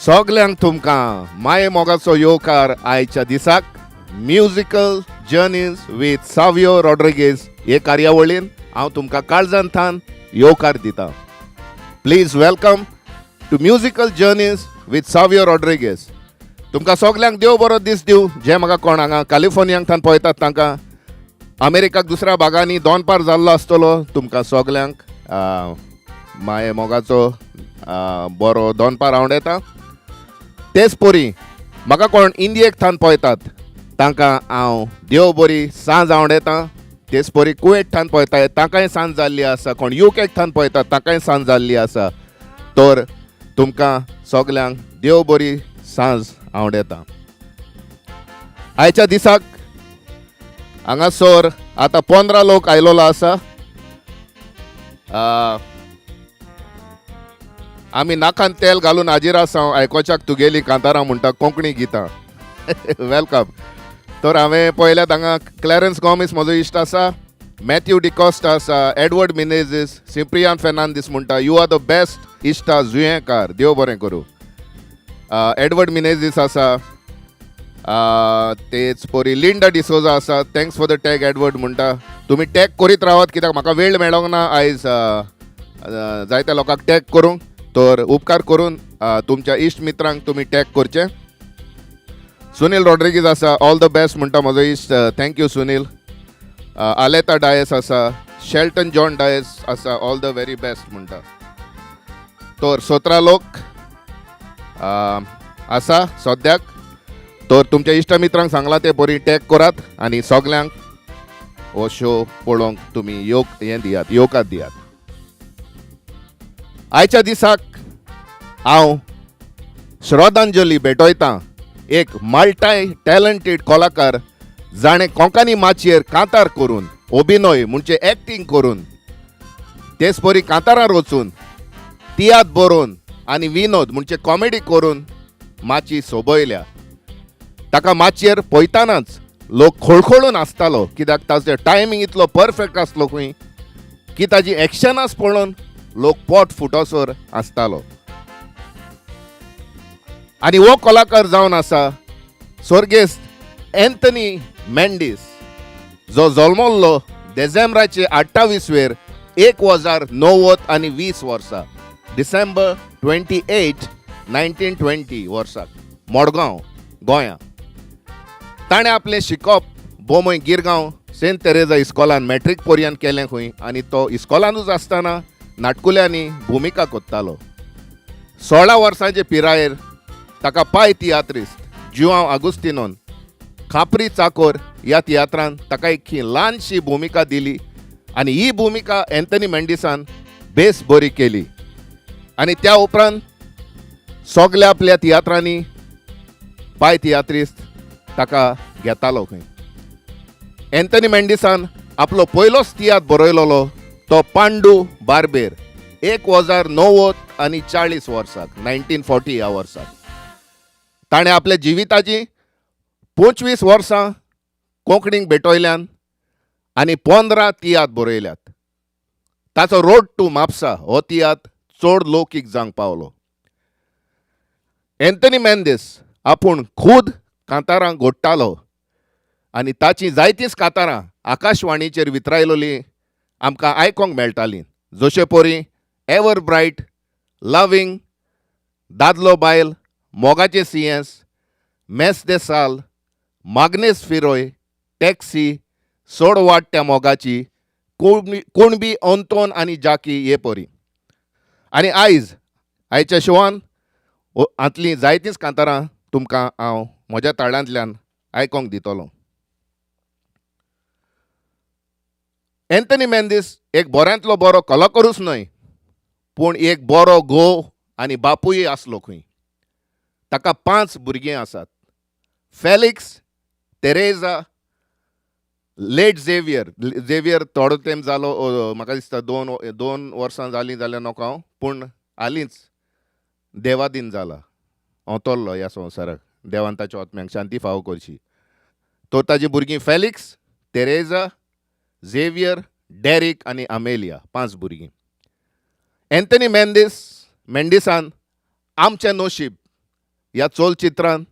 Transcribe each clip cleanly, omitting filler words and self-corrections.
सगल्यांक तुमकां माये मोगाचो येवकार आयच्या दिसाक musical journeys with Savio Rodrigues हे कार्यावळीन हांव तुमकां काळजान थान येवकार दिता. Please welcome to musical journeys with Savio Rodrigues. तुमकां सगल्यांक देव बरो दीस दिवं. जे म्हाका कोण हांगा कॅलिफोर्नियांक थान पळयतात तांकां अमेरिकाक दुसऱ्या भागांनी दोनपार जाल्लो आसतलो, तुमकां सगल्यांक माये मोगाचो बरो दोनपार आवडटा. तेच परी म्हाका कोण इंडियेक थान पळयतात तांकां हांव देव बरी सांज आवडटा. तेच परी कुवेट थान पळयतात तांकांय सांज जाल्ली आसा. कोण युकेक थान पळयतात तांकांय सांज जाल्ली आसा. तर तुमकां सगल्यांक देव बरी सांज आवडटा. आयच्या दिसाक हांगासर आतां 15 लोक आयलोलो आसा. आमी नाकान तेल घालून हाजीर आसा आयकोच्याक तुगेली कांतारां म्हणटा कोंकणी गितां. Welcome. तर हांवें पळयल्यात हांगा क्लॅरन्स गॉमीस म्हजो इश्ट आसा, मॅथ्यू डिकॉस्टा आसा, एडवर्ड मिनेझीस, सिप्रियान फेर्नांदीस म्हणटा you are the best इश्टा जुयेंकार, देव बरें करूं. एडवर्ड मिनेझीस आसा, तेच परी लिंडा डिसोजा आसा. Thanks for the tag Edward म्हणटा. तुमी टॅग करीत रावात कित्याक म्हाका वेळ मेळोंक ना आयज जायत्या लोकांक टॅग करूंक. तर उपकार करून तुमच्या इश्ट मित्रांक तुमी टॅग करचे. सुनील रॉड्रिगीज आसा, ऑल the best म्हणटा म्हजो इश्ट, thank you Sunil. Aleta Dias आसा, शेल्टन जॉन डायस आसा, ऑल the very best म्हणटा. तर 17 लोक आसा सद्याक. तर तुमच्या इश्ट मित्रांक सांगलां ते बरी टॅग करात आनी सगल्यांक हो शो पळोवंक तुमी योग हें दियात, येवकार दियात. आयच्या दिसाक हांव श्रद्धांजली भेटयतां एक मल्टाय टॅलंटेड कलाकार जाणें कोंकणी माचयेर कांतार करून अभिनय म्हणजे एक्टींग करून तेच परी कांतारां रचून तियात्र बरोवन आनी विनोद म्हणजे कॉमेडी करून माची सोबयल्या. ताका माचयेर पळयतानाच लोक खळखळून आसतालो कित्याक ताचो टायमींग इतलो परफेक्ट आसलो खंय की ताजी एक्शनाच पळोवन लोक पोट फुटोसर आसतालो. आनी हो कलाकार जावन आसा स्वर्गेस्त एंथनी मेंडीस, जो जल्मल्लो डिसेंबराचे 28 वेर 1920 वर्सा, डिसेंबर 28 1920 वर्साक, मडगांव गोंया. ताणें आपलें शिकप बोमय गिरगांव सेंट तेरेजा इस्कॉलान मॅट्रीक पर्यंत केलें खंय आनी तो इस्कॉलानूच आसतना नाटकुल्यांनी भुमिका कोत्तालो. 16 वर्सांचे पिरायेर ताका पाय तियात्रिस्त जुआंव आगुस्तिनोन खापरी चाकोर ह्या तियात्रान ताका एक ल्हानशी भुमिका दिली आनी ही भुमिका एंथनी मेंडिसान बेस बरी केली. आनी त्या उपरांत सगल्या आपल्या तियात्रांनी पाय तियात्रिस्त ताका घेतालो खंय. एंथनी मेंडिसान आपलो पयलोच तियात्र बरयलोलो तो पांडू बार्बेर 1940 वर्साक, 1940 ह्या वर्साक. ताणें आपल्या जिविताची 25 वर्सां कोंकणीक भेटयल्यान आनी 15 तियात्र बरयल्यात. ताचो रोड टू म्हापसा हो तियात्र चड लौकीक जावंक पावलो. एंथनी मेंदीस आपूण खूद कांतारां घोडटालो आनी ताचीं जायतींच कांतारां आकाशवाणीचेर वितरायलोलीं आमकां आयकोंक मेळटालीं, जशे परी एवर ब्रायट, लवींग, दादलो बायल, मोगाचें सियेंस, मेस दे साल, माग्नेस फिरोय, टॅक्सी, सोड वाट त्या मोगाची, कुणबी अंतोन आनी जाकी हे परी. आनी आयज आयच्या शोवान हांतलीं जायतींच कांतारां तुमकां हांव म्हज्या ताळ्यांतल्यान आयकोंक दितलो. एंथनी मेंदीस एक बऱ्यांतलो बरो कलाकारूच न्हय पूण एक बरो घोव आनी बापूय आसलो खंय. ताका 5 भुरगीं आसात. Felix, Teresa, late Xavier. Xavier थोडो तेंप जालो, म्हाका दिसता दोन वर्सां जालीं जाल्यार नोको हांव, पूण हालींच देवादीन जाला, अंतरलो ह्या संवसाराक. देवान ताच्या आत्म्याक शांती फावो करची. तर ताजी भुरगीं फेलिक्स, तेरेजा, झेवियर, डॅरिक आनी अमेलिया, 5 भुरगीं. एंथनी मेंडिसान आमचें नशीब ह्या चलचित्रान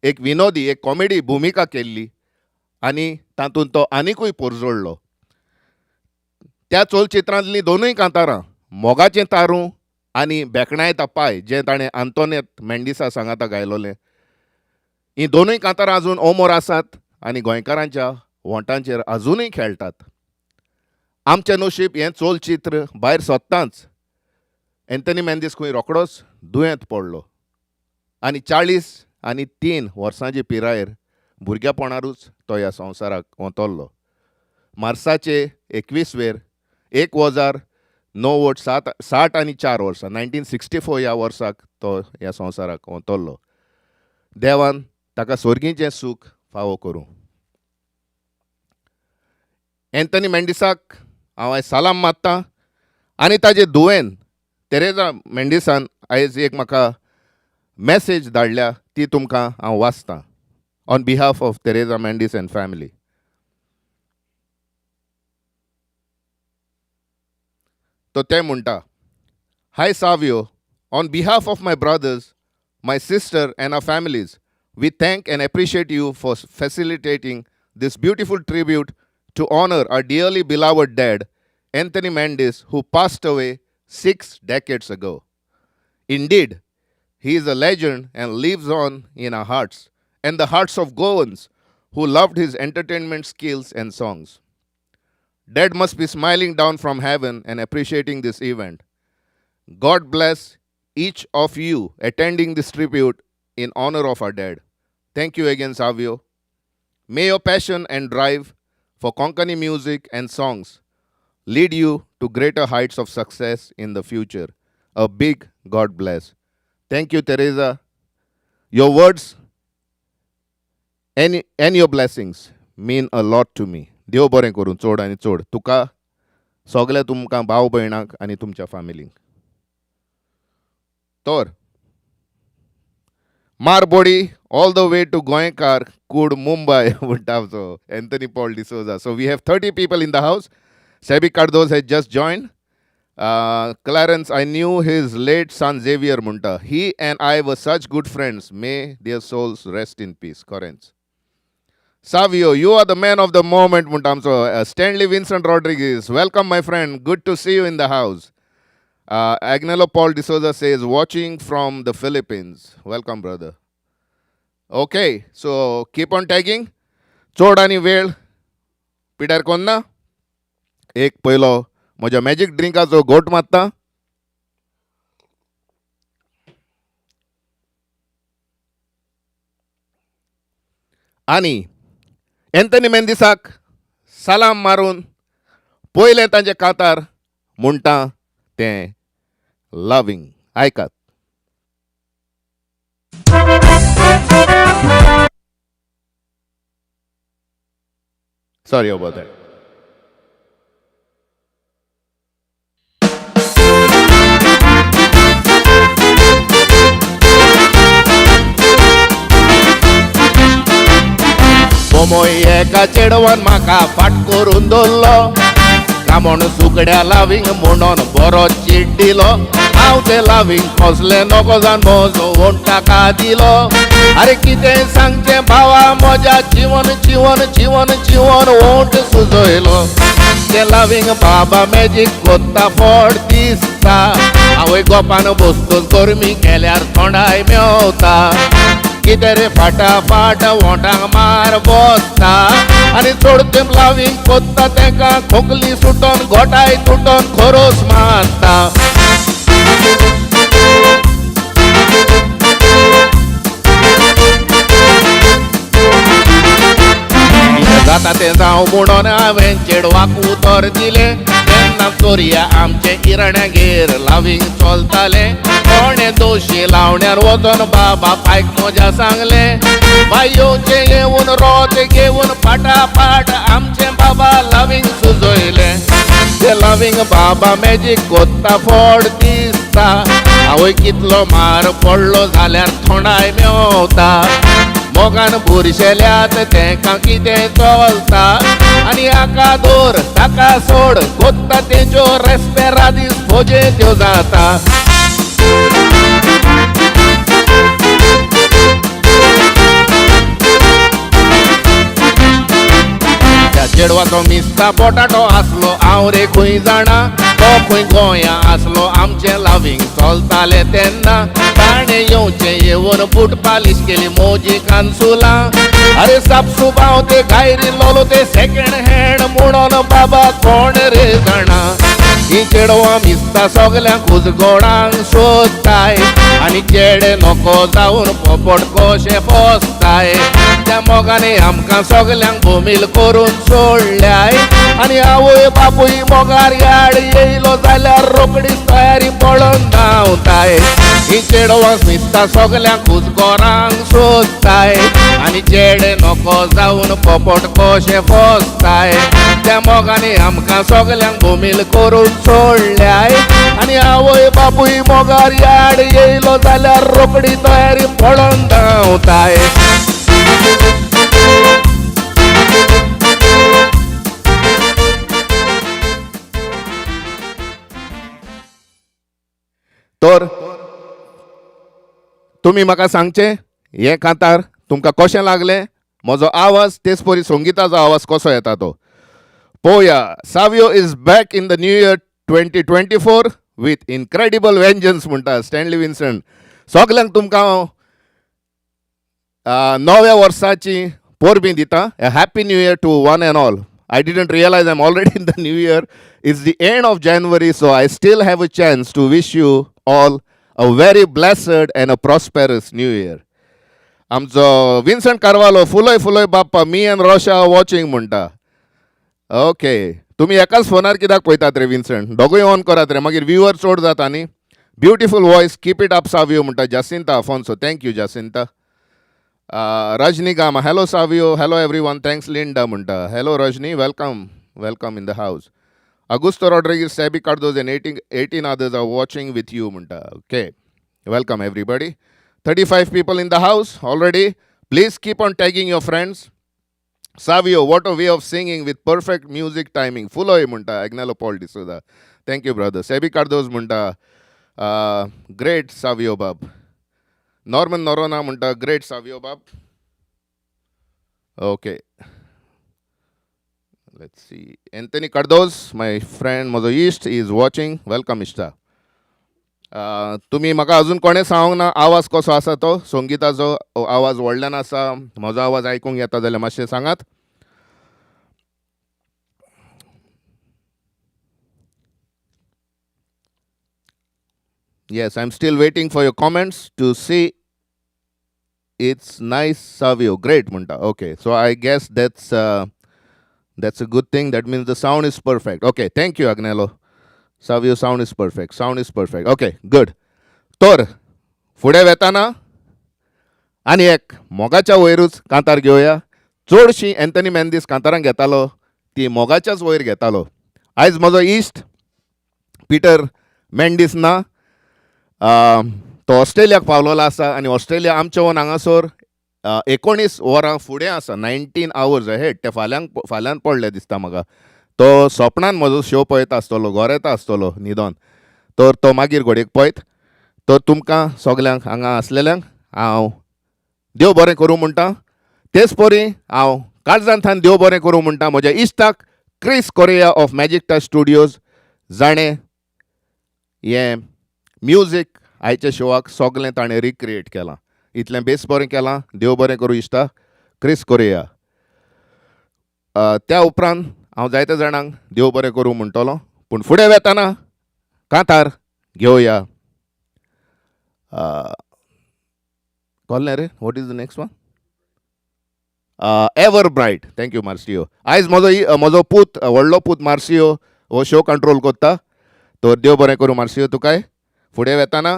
एक विनोदी, एक कॉमेडी भुमिका केल्ली आनी तातूंत तो आनिकूय पोरजोडलो. त्या चलचित्रांतलीं दोनूय कांतारां, मोगाचें तारूं आनी बेकणायता पाय, जें ताणें आंतोनेत मेंडिसा सांगाता गायलोलें, हीं दोनूय कांतारां अजून ओमोर आसात आनी गोंयकारांच्या वोंटांचेर अजुनूय खेळटात. आमचें नशीब हें चलचित्र भायर सोदतांच एंथनी मेंदीस खंय रोकडोच दुयेंत पडलो आनी 43 वर्सांचे पिरायेर भुरगेपणारूच तो ह्या संवसाराक वतल्लो. मार्साचे 21वेर 1964 वर्सा, 1964 ह्या वर्साक तो ह्या संवसाराक वतल्लो. देवान ताका स्वर्गीचें सूख फावो करूं. एंथनी मेंडिसाक हांव आयज सलाम मारतां आनी ताजे धुवेन तेरेजा मेंडिसान आयज एक म्हाका मॅसेज धाडल्या, ती तुमकां हांव वाचतां on behalf of Teresa Mendes and family. तो तें म्हणटा, "Hi Savio, on behalf of my brothers, my sister and our families, we thank and appreciate you for facilitating this beautiful tribute to honor our dearly beloved dad, Anthony Mendes, who passed away 6 decades ago. Indeed, he is a legend and lives on in our hearts and the hearts of Goans who loved his entertainment skills and songs. Dad must be smiling down from heaven and appreciating this event. God bless each of you attending this tribute in honor of our dad. Thank you again, Savio. May your passion and drive for Konkani music and songs lead you to greater heights of success in the future. A big God bless." Thank you, Teresa. Your words and your blessings mean a lot to me. देव बरें करूं चड आनी चड तुका, सगल्या तुमकां भाव भयणांक आनी तुमच्या फामिलींक. तर मार body all the way to गोंयकार कूड मुंबय म्हणटा आमचो Anthony Paul D'Souza. So we have 30 people in the house. Sebi Cardoz has just joined. Clarence, "I knew his late son Xavier," म्हणटा. "He and I were such good friends. May their souls rest in peace." Clarence. "Savio, you are the man of the moment," म्हणटा आमचो Stanley Vincent Rodriguez. Welcome, my friend. Good to see you in the house. Agnello Paul D'Souza says, "Watching from the Philippines." Welcome, brother. Okay, so keep on tagging. चड आनी वेळ पिड्यार कोन्ना, एक पयलो म्हज्या मॅजीक ड्रिंकाचो घोट मारता. आनी एंथनी मेंदिसाक सलाम मारून पयलें तांचे कातार म्हणटा तें लवींग. आयकात. Sorry about that. बोमोय एका चेडवान म्हाका फाट करून दवरलो, कामण सुकड्या लावींग म्हणून बरो चीट दिलो. हांव ते लावींग कसलें नको जावन म्हजो वोंटाका दिलो. अरे कितें सांगचें भावा, म्हज्या जिवन जिवन जिवन जिवन वोंट सुजयलो. ते लावींग बाबा मॅजीक कोत्ता फट दिसता, आवय गोपान बसतून गरमी केल्यार थोंडाय मेवता. कितें रे फाटाफाट वोंटांक मार बसता आनी चड तेंप लावींग कोत्ता, तेंका खोकली सुटोन गोटाय तुटोन खोरोस मारता. कितें जाता तें जावं म्हणून हांवें चेडवाक उतर दिलें. तेन्ना चोरया आमचे इरण्यागेर लावींग चलतालें. कोणें दोशी लावण्यार वचोन बाबा पायक म्हज्या सांगलें, बाय येवचें येवन रोत घेवन फाटाफाट आमचें बाबा लावींग सुजयलें. ते लावींग बाबा मॅजीक कोत्ता फट दिसता, आवय कितलो मार पडलो जाल्यार थोंडाय मेवता. मोगान बुरशेल्यात तेंकां कितें चलता आनी हाका दवर ताका सोड कोत्ता, तेंच्यो रेस्पेरादीस फोजे त्यो जाता. चेडवाचो मिस्ता पोटाटो आसलो हांव रे खंय जाणा, तो खंय गोंया आसलो आमचें लावींग चलतालें तेन्ना. ताणें येवचें येवन बूट पालिश केली मोजी कानसुलां. अरे सापसूप हांव ते गायरी लोलो ते सेकेंड हँड म्हणून बाबा कोण रे जाणा. ही चेडवां मिस्ता सगल्यांक उजगोणांक सोदताय आनी चेडे नको जावन पोपट कशे पोसताय. त्या मोगाने आमकां सगल्यांक बोमील करून सोडल्याय आनी आवय बापूय मोगार याड येयलो जाल्यार रोकडीच तयारी पळोवन धांवताय. ही चेडवां मिस्ता सगल्यांक उजगोरांक सोदताय आनी चेडे नको जावन पोपट कशे पोसताय. त्या मोगाने आमकां सगल्यांक बोमील करून सोडल्याय आनी आवय बापूय मोगार याड येयलो जाल्यार रोकडी तयारी पळोवन धांवताय. तर तुमी म्हाका सांगचें हें कांतार तुमकां कशें लागलें, म्हजो आवाज तेच परी संगिताचो आवाज कसो येता तो पळोवया. Savio is back in the new year 2024 with incredible vengeance म्हणटा स्टॅनली विन्सन. सगल्यांक तुमकां हांव नव्या वर्साची परबीं दिता. A happy new year to one and all. I didn't realize I'm already in the new year. It's the end of January, so I still have a chance to wish you all a very blessed and a prosperous new year. आमचो विन्संट कार्वालो फुलय फुलय बाप्पा, me and Rosha watching म्हणटा. Okay, तुमी एकाच फोनार कित्याक पळयतात रे विन्संट? दोगूय on करात रे, मागीर व्यूवर चड जाता न्ही. Beautiful voice, keep it up Savio म्हणटा Jacinta Afonso. Thank you Jacinta. Rajni Gama, hello Savio, hello everyone, thanks Linda म्हणटा. Hello Rajni, welcome, welcome in the house. Augusto Rodrigues, Sebi Cardozo and 18 others are watching with you म्हणटा. Okay, welcome everybody. 35 people in the house already. Please keep on tagging your friends. Savio, what a way of singing with perfect music timing. फुलोय म्हणटा Agnelo Paul D'Souza. Thank you brother. Sebi Cardozo म्हणटा great Savio बाब. Norman Noronha म्हणटा great Savio बाब. Okay, let's see. Anthony Cardoz, my friend, म्हजो इश्ट is watching. Welcome इश्टा. तुमी म्हाका अजून कोणें सांगूंक ना आवाज कसो आसा तो, संगिताचो आवाज व्हडल्यान आसा, म्हजो आवाज आयकूंक येता जाल्यार मातशें सांगात. Yes, I'm still waiting for your comments to see. It's nice, Savio. Great, म्हणटा. Okay, so I guess that's a good thing. That means the sound is perfect. Okay, thank you, Agnelo. Savio, sound is perfect. Sound is perfect. Okay, good. तर फुडें वेताना आनी एक मोगाच्या वयरूच कांतार घेवया. चडशीं एंथनी मेंदीस कांतारां घेतालो ती मोगाच्याच वयर घेतालो. आयज म्हजो इश्ट पिटर मेंडीस ना, तो ऑस्ट्रेलियाक पावलेलो आसा आनी ऑस्ट्रेलिया आमच्या वन हांगासर 19 वरां फुडें आसा, 19 आवर्स अहेड. ते फाल्यांक पडले दिसता म्हाका. तो सोपणान म्हजो शो पळयता आसतलो, घोरेता आसतलो न्हिदोन, तर तो मागीर घडयेक पळयत. तर तुमकां सगल्यांक हांगा आसलेल्यांक हांव देव बरें करूं म्हणटा. तेच परी हांव काळजांतल्यान देव बरें करूं म्हणटा म्हज्या इश्टाक Chris Correa of Magic Touch Studios, जाणें हें म्युजीक आयच्या शोवाक सगलें ताणें रिक्रिएट केलां. इतलें बेस बरें केलां. देव बरें करूं इश्टा क्रिस कोरिया. त्या उपरांत हांव जायत्या जाणांक देव बरें करूं म्हणटलो, पूण फुडें वेताना कांतार घेवया. कळ्ळें रे? What is the next one? Ever bright. Thank you Marcio. आयज म्हजो पूत, व्हडलो पूत मार्सियो हो शो कंट्रोल कोत्ता, तर देव बरें करूं मार्सियो तुकाय. फुडें वेताना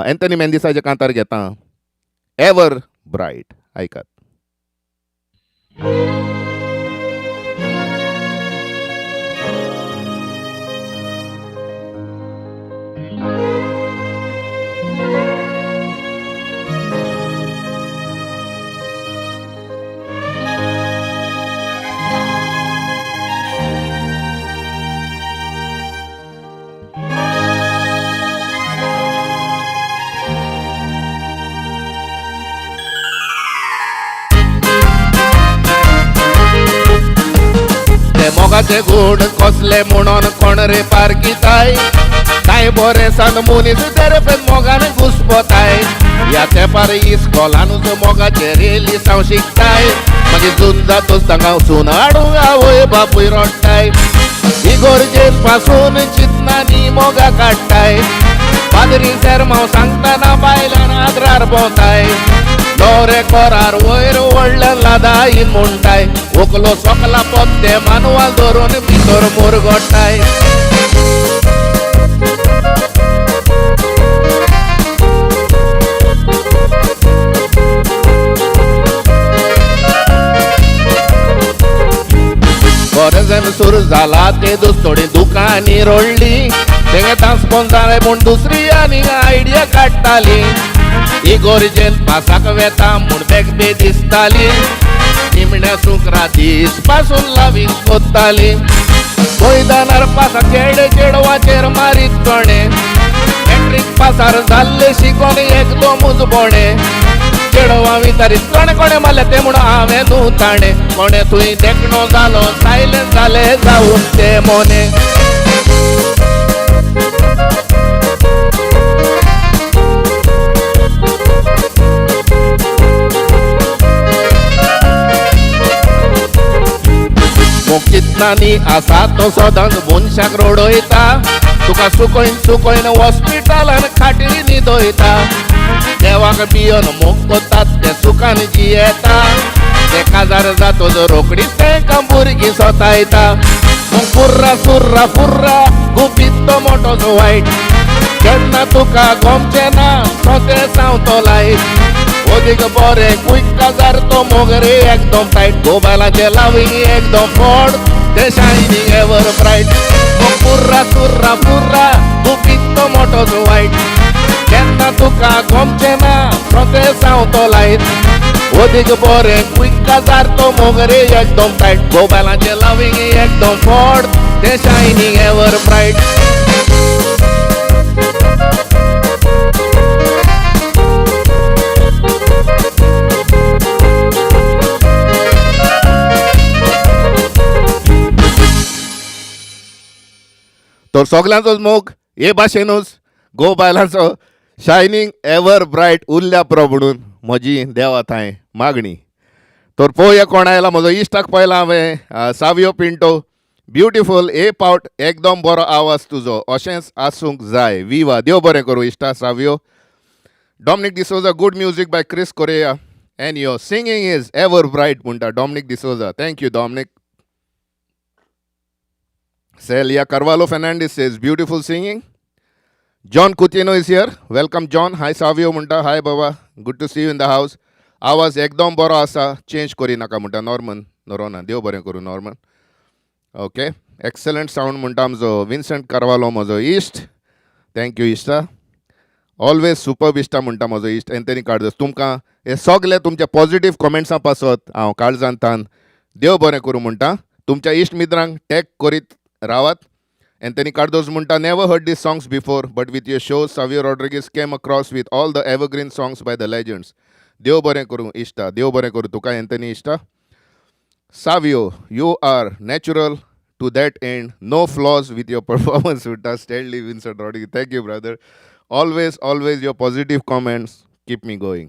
एंथनी मेंदिसाचें कांतार घेता, एवर ब्रायट. आयकात. मोगाचे गूण कसले म्हणून कोण रे पारखिताय, कांय बरें सान मनीस तेरेपेन मोगान घुसपताय. ह्या तेंपार इस्कोलानूच मोगाचे रेलिसांव शिकताय, मागीर झुंजातूच तांकां सून हाडूंक आवय बापूय रडटाय. इगोर्जेन पासून चिंतनांनी मोगा काडटाय, पाद्री सेरमांव सांगतना बायलान आदरार भोंवताय. दोरे कोरार वयर व्हडल्यान लादाईन म्हणटाय, व्हंकलो सोकला पोत्ते मानवाल धरून भितर मुरगोट्टाय. कोरेझम सुरू जाला ते थोडी दुकानी रोडली, तेंगे तांसपोन जालें म्हूण दुसरी आनी आयडिया काडटाली. इगोर्जेन पासाक वेता म्हूण बेग बी दिसताली, निमण्या सुक्रा दीस पासून लावींग कोत्ताली. मैदानार पासाक चेडे चेडवाचेर मारीत कोणे, मॅट्रीक पासार जाल्ले शिकोन एकदमूच बोणे. चेडवां विचारीत कोणे कोणे मारले ते म्हूण हांवें न्हू ताणें, कोणे थंय देखणो जालो सायलंट जाले जावन ते मोने. चिंतनांनी आसा तो सदांच मनशाक रडयता, तुका सुकयन सुकयन हॉस्पिटलान खाटीर न्हिदयता. देवाक भियोन मोग कोतात ते सुखान जियेता, ते काजार जातोच रोखडीच तेंकां भुरगीं सोतायता. मग फुर्रा सुर्रा फुर्रा गुपीत तो मोटोच वायट, केन्ना तुका गोमचें ना सोतें सांवतो लायट. ओदीक बरें क्विक काजार तो मोग रे एकदम टायट, गोबायलाचें लावींग एकदम फोड ते शायनींग एवर ब्रायट. फुर्रा सुर्रा फुर्रा गुपीत तो मोटोच वायट, केन्ना तुका गोमचें ना सोतें सांवतो लायट. ओदीक बरें क्विक काजार तो मोग रे एकदम टायट, गोबायलाचें लावींग एकदम फोड ते शायनींग एवर ब्रायट. तर सगल्यांचोच मोग हे भाशेनूच गो बायलांचो शायनींग एवर ब्रायट उरल्या पुरो म्हणून म्हजी देवा थंय मागणी. तर पळोवया कोण आयला. म्हजो इश्टाक पळयला हांवें, सावियो पिंटो, ब्युटिफूल ए पावट एकदम बरो आवाज तुजो, अशेंच आसूंक जाय. विवा, देव बरें करूं इश्टा Savio. Dominic D'Souza, good music by Chris Correa and your singing is ever bright म्हणटा Dominic D'Souza. Thank you Dominic. Celia Carvalho Fernandez says beautiful singing. John Coutinho is here. Welcome John. Hi Savio म्हणटा. Hi Baba. Good to see you in the house. आवाज एकदम बरो आसा, change करी नाका म्हणटा Norman Noronha. देव बरें करूं नॉर्मन. ओके, एक्सलंट सावंड म्हणटा आमचो विन्संट कार्वालो म्हजो इश्ट. Thank you इश्टा. ऑलवेज सुपर्ब इश्टा म्हणटा म्हजो इश्ट एंथनी कार्दोज. तुमकां हे सगळे तुमच्या पॉझिटीव कॉमेंट्सां पासत हांव काळजांतान देव बरें करूं म्हणटा. तुमच्या इश्ट मित्रांक टॅग करीत रावात. एंथनी कार्दोज म्हणटा, never heard these songs before but with your show Savio Rodrigues came across with all the evergreen songs by the legends. देव बरें करूं इश्टा, देव बरें करूं तुका एंथनी इश्टा. Savio, you are natural to that end, no flaws with your performance म्हणटा Stanley Vincent Rodrigues. Thank you brother. Always always your positive comments keep me going.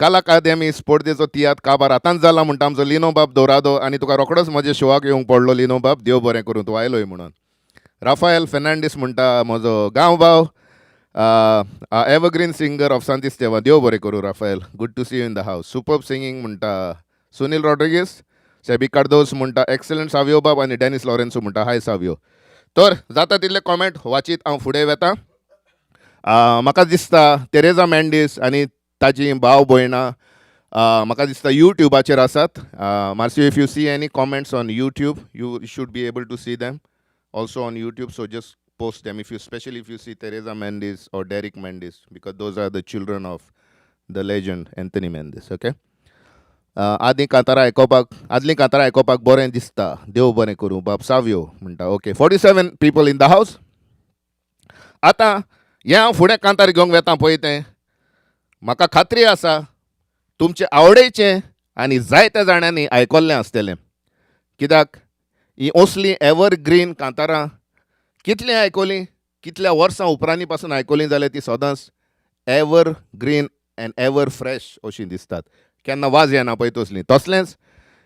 कला अकादेमी स्पर्धेचो तियात्र काबार आतांच जाला म्हणटा आमचो लिनो बाब दोरादो, आनी तुका रोखडोच म्हज्या शोवाक येवंक पडलो लिनो बाब, देव बरें करूं तूं आयलोय म्हणून. राफायल फेर्नांडीस म्हणटा म्हजो गांव भाव, evergreen singer of सांतिस्तेवा, देव बरें करूं Rafael, good to see you in the house. Superb singing म्हणटा सुनील रॉड्रिगीस. सेबी कार्दोस म्हणटा एक्सलंट सावियो बाब, आनी डॅनीस लॉरेन्सो म्हणटा हाय सावियो. तर जाता तितले कॉमेंट वाचीत हांव फुडें वेता. म्हाका दिसता तेरेजा मेंडीस आनी ताची भाव भयणां म्हाका दिसता युट्यूबाचेर आसात. Marcio, if you see any comments on YouTube, you should be able to see them also on YouTube, so just post them if you, especially if you see Teresa Mendes or Derek Mendes, because those are the children of the legend Anthony Mendes. Okay. आदीं कांतारां आयकोपाक, आदलीं कांतारां आयकोपाक बरें दिसता. देव बरें करूं बाब सावियो म्हणटा. Okay, 47 people in the house. आतां हें हांव फुडें कांतार घेवंक वेता पळय तें म्हाका खात्री आसा तुमचे आवडीचें आनी जायत्या जाणांनी आयकल्लें आसतलें, कित्याक ही असलीं एवरग्रीन कांतारां कितलीं आयकलीं, कितल्या वर्सां उपरांनी पासून आयकलीं जाल्यार ती सदांच ever green and ever fresh अशीं दिसतात. केन्ना वाज येना पळय तसलीं. तसलेंच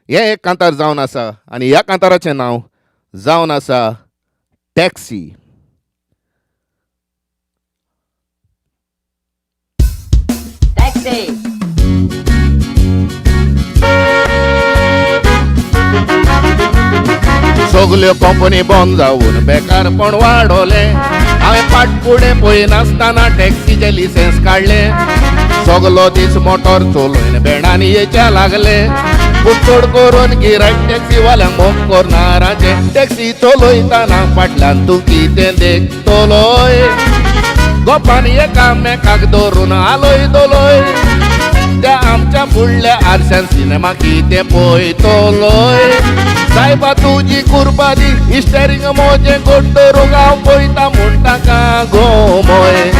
हें एक कांतार जावन आसा आनी ह्या कांताराचें नांव जावन आसा टॅक्सी. टॅक्सी. सगल्यो कंपनी बंद जावन बेकारपण वाडोलें. हांवें फाटफुडें पळयनासतना टॅक्सीचें लिसेंस काडलें. सगलो दीस मोटर चलोवन बेणांनी येच्या लागले. पूण चड करून गिरायक टॅक्सीवाल्यांक मोग करनाराचें. टॅक्सी चलयतना फाटल्यान तूं कितें देखतलोय? गोपान एकामेकाक धरून आलोय दोलोय. त्या आमच्या फुडल्या आरशान सिनेमा कितें पळयतलोय? सायबा तुजी कुरपा दी, स्टेरींग मोजें गोड धरूंक हांव पळयता म्हूण ताका गोमोय.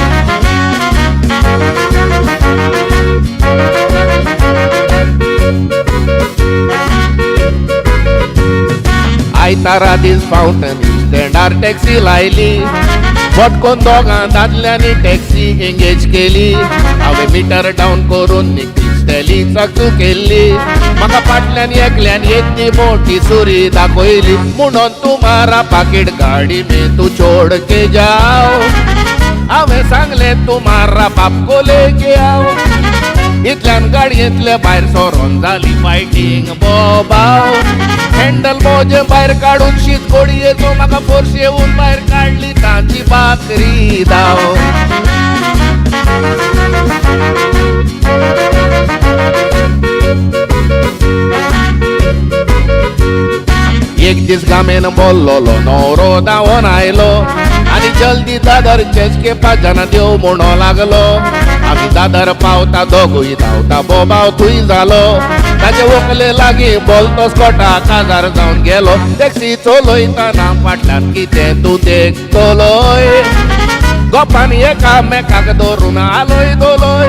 आयतारा दीस फावटन स्टँडार टॅक्सी लायली. फटकोन दोगां दादल्यांनी टॅक्सी एंगेज केली. हांवें मिटर डावन करून निकतीच स्टॅली चाकू केल्ली. म्हाका फाटल्यान एकल्यान येद्दी मोठी सुरी दाखयली. म्हणून तुम्हारा पाकीट गाडी में तूं छोड के जाव. हांवें सांगलें तुम्हारा बाप को लेके आओ. इतल्यान गाडयेंतले भायर सरोन जाली फायटींग बोबाव. हँडल मोजें भायर काडून शीत कोडयेचो म्हाका फोर्स येवन भायर काडली तांची बाकरी धांव. एक दीस गामेन बोल्लोलो न्हवरो धांवोन आयलो आनी जल्दी दादर चेचके पाजाना देव म्हणो लागलो. आमी दादर पावता दोगूय धांवता बोबाव थंय जालो. ताचे व्हंकले लागीं बोलतो स्कोटा काजार जावन गेलो. टॅक्सी चलयतना फाटल्यान कितें तूं देखतलोय? गोपान एकामेकाक धरून आलोय दोलोय.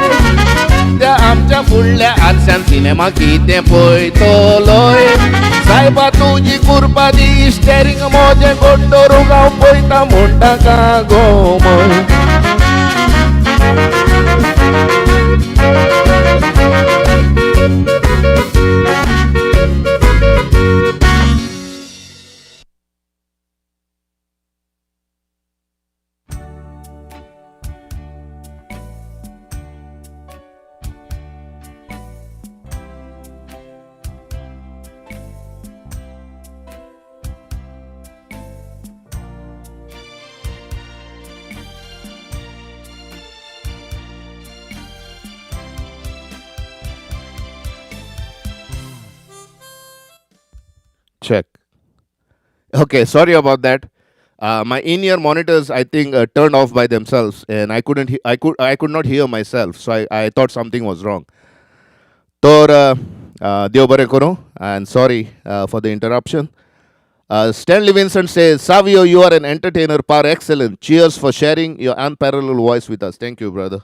त्या आमच्या फुडल्या आरशान सिनेमा कितें पळयतलोय? सायबा तुजी कुरपा दी, स्टेरींग मोजें गोड धरूंक हांव पळयता म्हूण ताका गोमय. Check. Okay, sorry about that. My in-ear monitors, I think, turned off by themselves, and I couldn't. I could not hear myself, so I thought something was wrong. तर देव बरें करूं and sorry for the interruption. Stanley Vincent says, Savio, you are an entertainer par excellence. Cheers for sharing your unparalleled voice with us. Thank you, brother.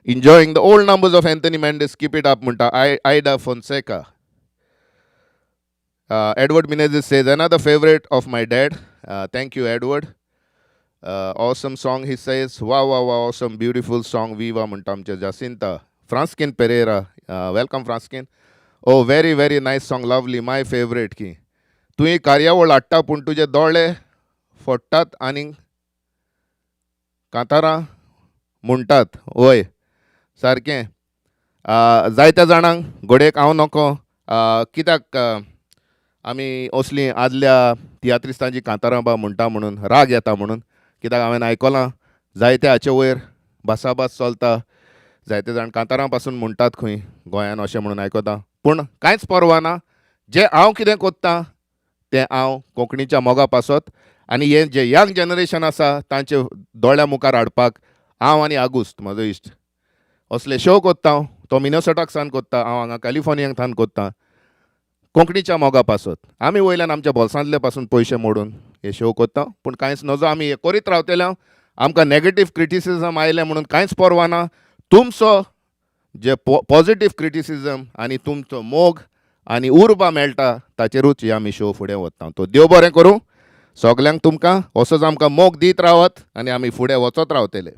Enjoying the old numbers of Anthony Mendes. Keep it up, म्हणटा Ida Fonseca. Edward Menezes says, another favorite of my dad. Thank you, Edward. Awesome song, he says. Wow, wow, wow, awesome, beautiful song. Viva म्हणटा आमचे Jacinta. Franskin Pereira. Welcome, Franskin. Oh, very, very nice song. Lovely. My favorite की. तुवें कार्यावळ हाडटा पूण तुजे दोळे फोडटात आनी कांतारां म्हणटात. वय सारकें. जायत्या जाणांक घडयेक हांव नको कित्याक आमी असलीं आदल्या तियात्रिस्तांची कांतारां बा म्हणटा म्हणून राग येता म्हणून, कित्याक हांवें आयकलां जायते हाचे वयर भासाभास चलता. जायते जाण कांतारां पासून म्हणटात खंय गोंयान अशें म्हणून आयकता. पूण कांयच पर्वा ना. जें हांव कितें कोत्ता तें हांव कोंकणीच्या मोगा पासत आनी हें जें यंग जनरेशन आसा तांचे दोळ्या मुखार हाडपाक हांव आनी आगुस्त म्हजो इश्ट असले शो कोत्ता हांव. तो मिनोसोटाक सावन कोत्ता, हांव हांगा कॅलिफोर्नियाक थावन कोत्ता कोंकणीच्या मोगा पासत. आमी वयल्यान आमच्या बोल्सांतले पासून पयशे मोडून हे शो कोत्ता. पूण कांयच नजो, आमी हे करीत रावतले. आमकां नेगेटीव क्रिटिसिजम आयलें म्हणून कांयच पर्वा ना. तुमचो जे पॉझिटीव क्रिटिसिजम आनी तुमचो मोग आनी उर्बा मेळटा ताचेरूच हे आमी शो फुडें वता. तो देव बरें करूं सगल्यांक तुमकां, असोच आमकां मोग दीत रावत आनी आमी फुडें वचत रावतले.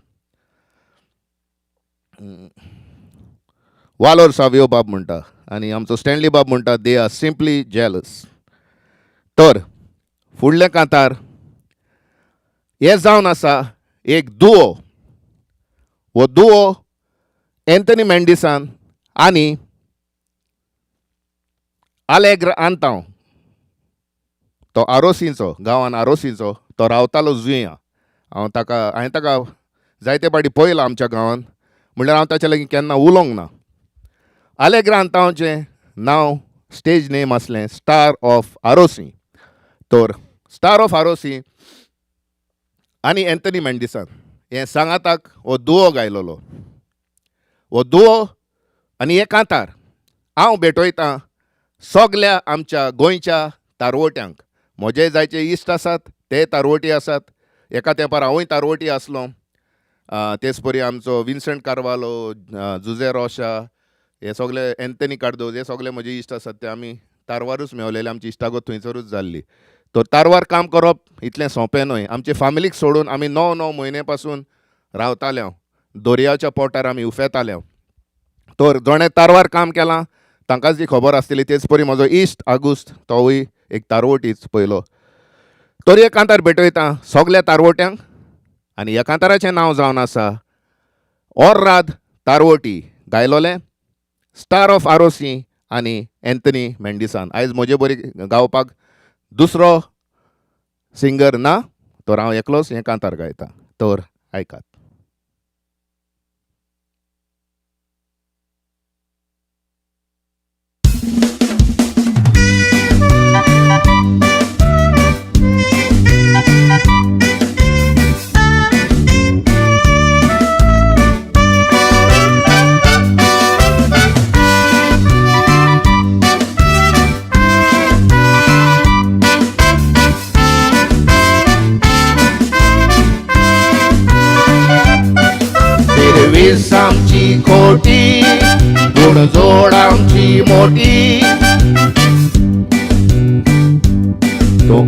वालोर सावियो बाब म्हणटा आनी आमचो स्टॅनली बाब म्हणटा, they are simply jealous. तर फुडलें कांतार हें जावन आसा एक दुओ. हो दुओ एन्थनी मेंडिसान आनी आलेग्र आंतांव, तो आरोसीचो, गांवान आरोसीचो, तो रावतालो जुंया. हांव ताका हांवें ताका जायते फावटी पळयला आमच्या गांवान, म्हणल्यार हांव ताच्या लागीं केन्ना उलोवंक ना. आलेग्र आंतांवचें नांव स्टेज नेम आसलें स्टार ऑफ आरोसी. तर स्टार ऑफ आरोसी आनी एन्थनी मेंडिसान हें सांगाताक हो दुओ गायलोलो. हो दुओ आनी हे कांतार हांव भेटयतां सगल्या आमच्या गोंयच्या तारवट्यांक. म्हजे जायचे इश्ट आसात ते तारवटी आसात, एका तेंपार हांवूय तारवटी आसलो. तेच परी आमचो विन्संट कार्वालो, जुजे रोशा, हे सगळे एन्थनी कार्दोज, हे सगळे म्हजे इश्ट आसात, ते आमी तारवारूच मेवलेले, आमची इश्टागत थंयसरूच जाल्ली. तर तारवार काम करप इतलें सोंपें न्हय. आमचे फामिलीक सोडून आमी 9 9 म्हयने पासून रावताले हांव दर्याच्या पोटार, आमी उफेताले हांव. तर जोणें तारवार काम केलां तांकांच ती खबर आसतली. तेच परी म्हजो इश्ट आगुस्त, तोवूय एक तारवटीच पयलो. तर एक कांतार भेटयता सगल्या तारवट्यांक आनी ह्या कांताराचें नांव जावन आसा ओर्राद तारवटी, गायलोलें स्टार ऑफ आरोसी आनी एन्थनी मेंडिसान. आयज म्हजे बरी गावपाक दुसरो सिंगर ना, तर हांव एकलोच हें कांतार गायता. तर आयकात. सिर्वीस आमची खोटी, गुणजोड आमची मोठी, तो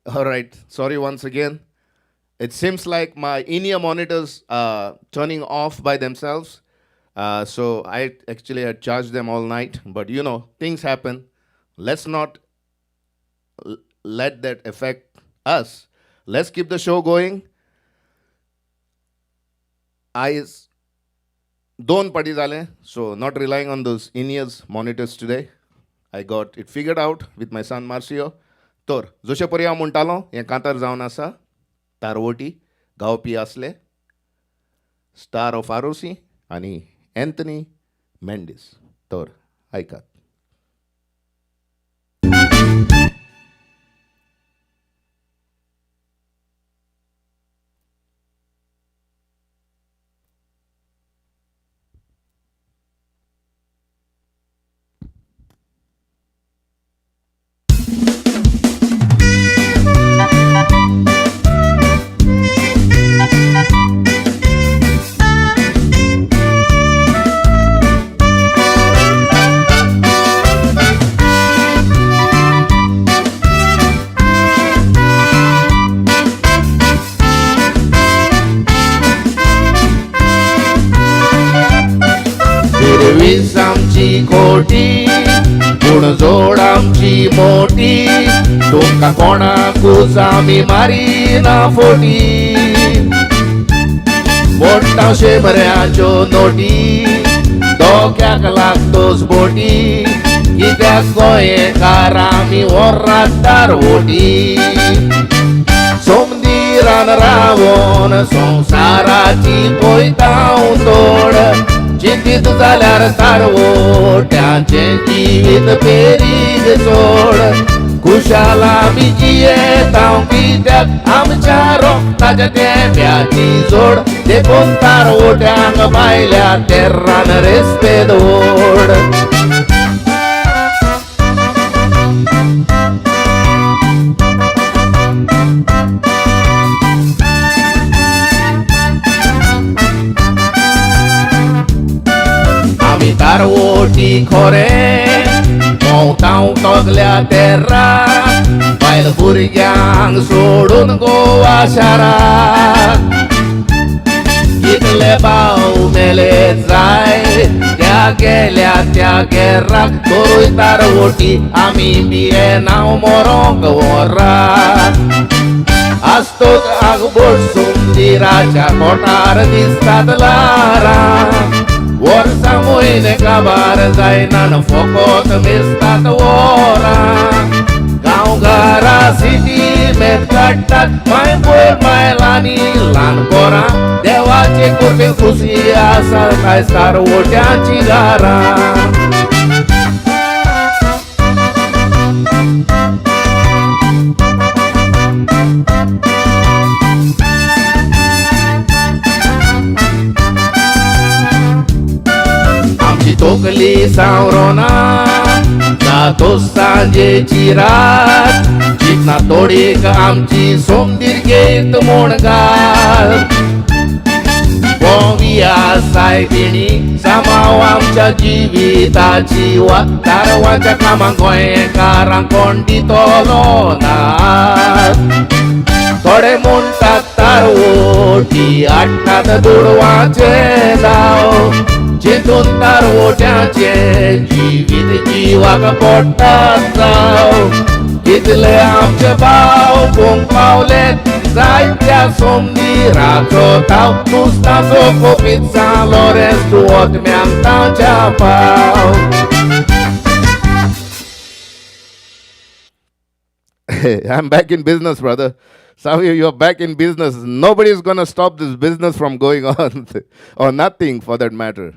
All right, sorry once again. It seems like my in-ear monitors are turning off by themselves. So I actually had charged them all night, but you know, things happen. Let's not let that affect us. Let's keep the show going. आयज दोन पाटी जाले, so not relying on those in-ears monitors today. I got it figured out with my son Marcio. तर जशें परी हांव म्हणटालो, हें कांतार जावन आसा तारवटी. गावपी आसले स्टार ऑफ आरोसी आनी एंथनी मेंडीस. तर आयकात. सिर्वीस आमची खोटी पूण जोड आमची मोटी, तुमकां कोणाकूच आमी मारिना फोटी. मोडटा शेबऱ्याच्यो नोटी, दोक्याक लागतोच बोटी, कित्याक गोंयकार आमी वोर्रात वोटी. सोमदिरान रावोन संवसाराची पळयता तोड, चिंतीत जाल्यार तारवोट्यांचें जिवीत पेरीग सोड. खुशाल आमी जियेता कित्याक आमच्या रोगताच्या तेंप्याची जोड, देखून तारवोट्यांक भायल्या तेर्रान रेस्पेद ओड. आमी तारवोटी खोरे भोंवतांव तगल्या तेर्रा, बायल भुरग्यांक सोडून गोवा शाराक. कितले भाव मेले जाय त्या गेल्या त्या गेर्राक, तरूय तारवोटी आमी भियेनाव मोरोंक वोर्राक. आसतोच आगबोट सुंदिराच्या कोटार दिसतात लारां, वर्सां म्हयने काबार जायना फोकोत मेजतात वरां. गांवघरा सिटी मेत काडटात माय पयर बायलांनी ल्हान पोरां, देवाचे कृपेन खुशी आसा आयज तारवोट्यांची घरां. आमची तोकली सांवरोना जातो सांजेची रात, चिंतना तोडीक आमची सोमदीर घेत म्हूण घाल. बोविया सायबिणी सामाव आमच्या जिविताची वा, तारवाच्या कामाक गोंयकारांक कोण दितलो ना. थोडे म्हणटात तारवोटी हाडटात दुडवांचे दाव, चिंतून तारवोट्यांचे जिवीत जिवाक पडटात जाव. कितले आमचे भाव पोंग पावले जायत्या सोमदिराचो ताव, नुस्ताचो कोपीत सान लोरेंस दुवोतम्यान तांच्या पाव. I'm back in business, brother. Savio, you're back in business. Nobody's going to stop this business from going on, or nothing for that matter.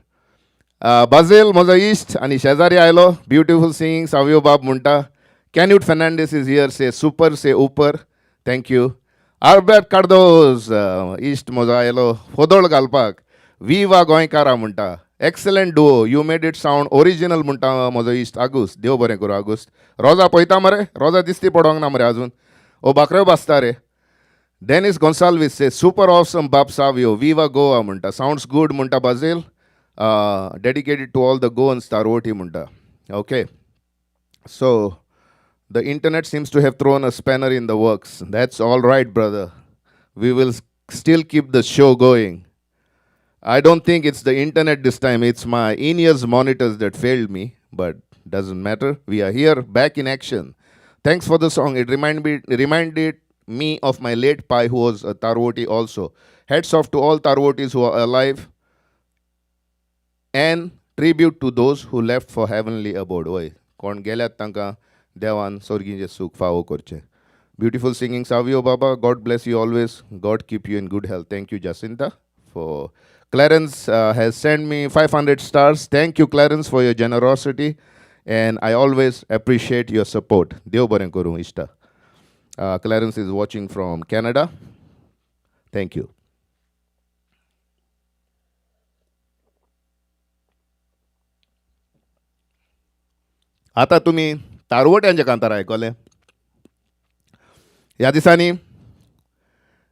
Basil, म्हजो इश्ट आनी शेजारी आयलो. ब्युटिफूल सिंगींग सावियो बाब म्हणटा. Canute Fernandes is here, say super, say उपर. Thank you. Albert Cardozo इश्ट म्हजो आयलो फोदोळ घालपाक. विवा गोंयकारा म्हणटा. Excellent duo, you made it sound original म्हणटा म्हजो इश्ट आगुस्त. देव बरें करूं आगुस्त. रोजा पळयता मरे, रोजा दिसती पडोंक ना मरे अजून. ओ बाकऱ्यो बासता रे. Denis Gonsalves say super awesome बाब सावियो, विवा गोवा म्हणटा. सावंड्स गूड म्हणटा Basil. Dedicated to all the Goans तारवोटी म्हणटा. Okay, so the internet seems to have thrown a spanner in the works. That's all right, brother. We will still keep the show going. I don't think it's the internet this time. It's my in-ears monitors that failed me, but doesn't matter. We are here, back in action. Thanks for the song. It reminded me of my late pai, who was a Tarvoti also. Hats off to all Tarvotis who are alive, and tribute to those who left for heavenly abode. Oy, कोण गेल्यात तांकां देवान स्वर्गीचें सूख फावो करचें. Beautiful singing, Savio Baba. God bless you always. God keep you in good health. Thank you, Jacinta. For Clarence has sent me 500 stars. Thank you, Clarence, for your generosity. And I always appreciate your support. देव बरें करूं इश्टा. Clarence is watching from Canada. Thank you. आतां तुमी तारवट्यांचे कांतार आयकले. ह्या दिसांनी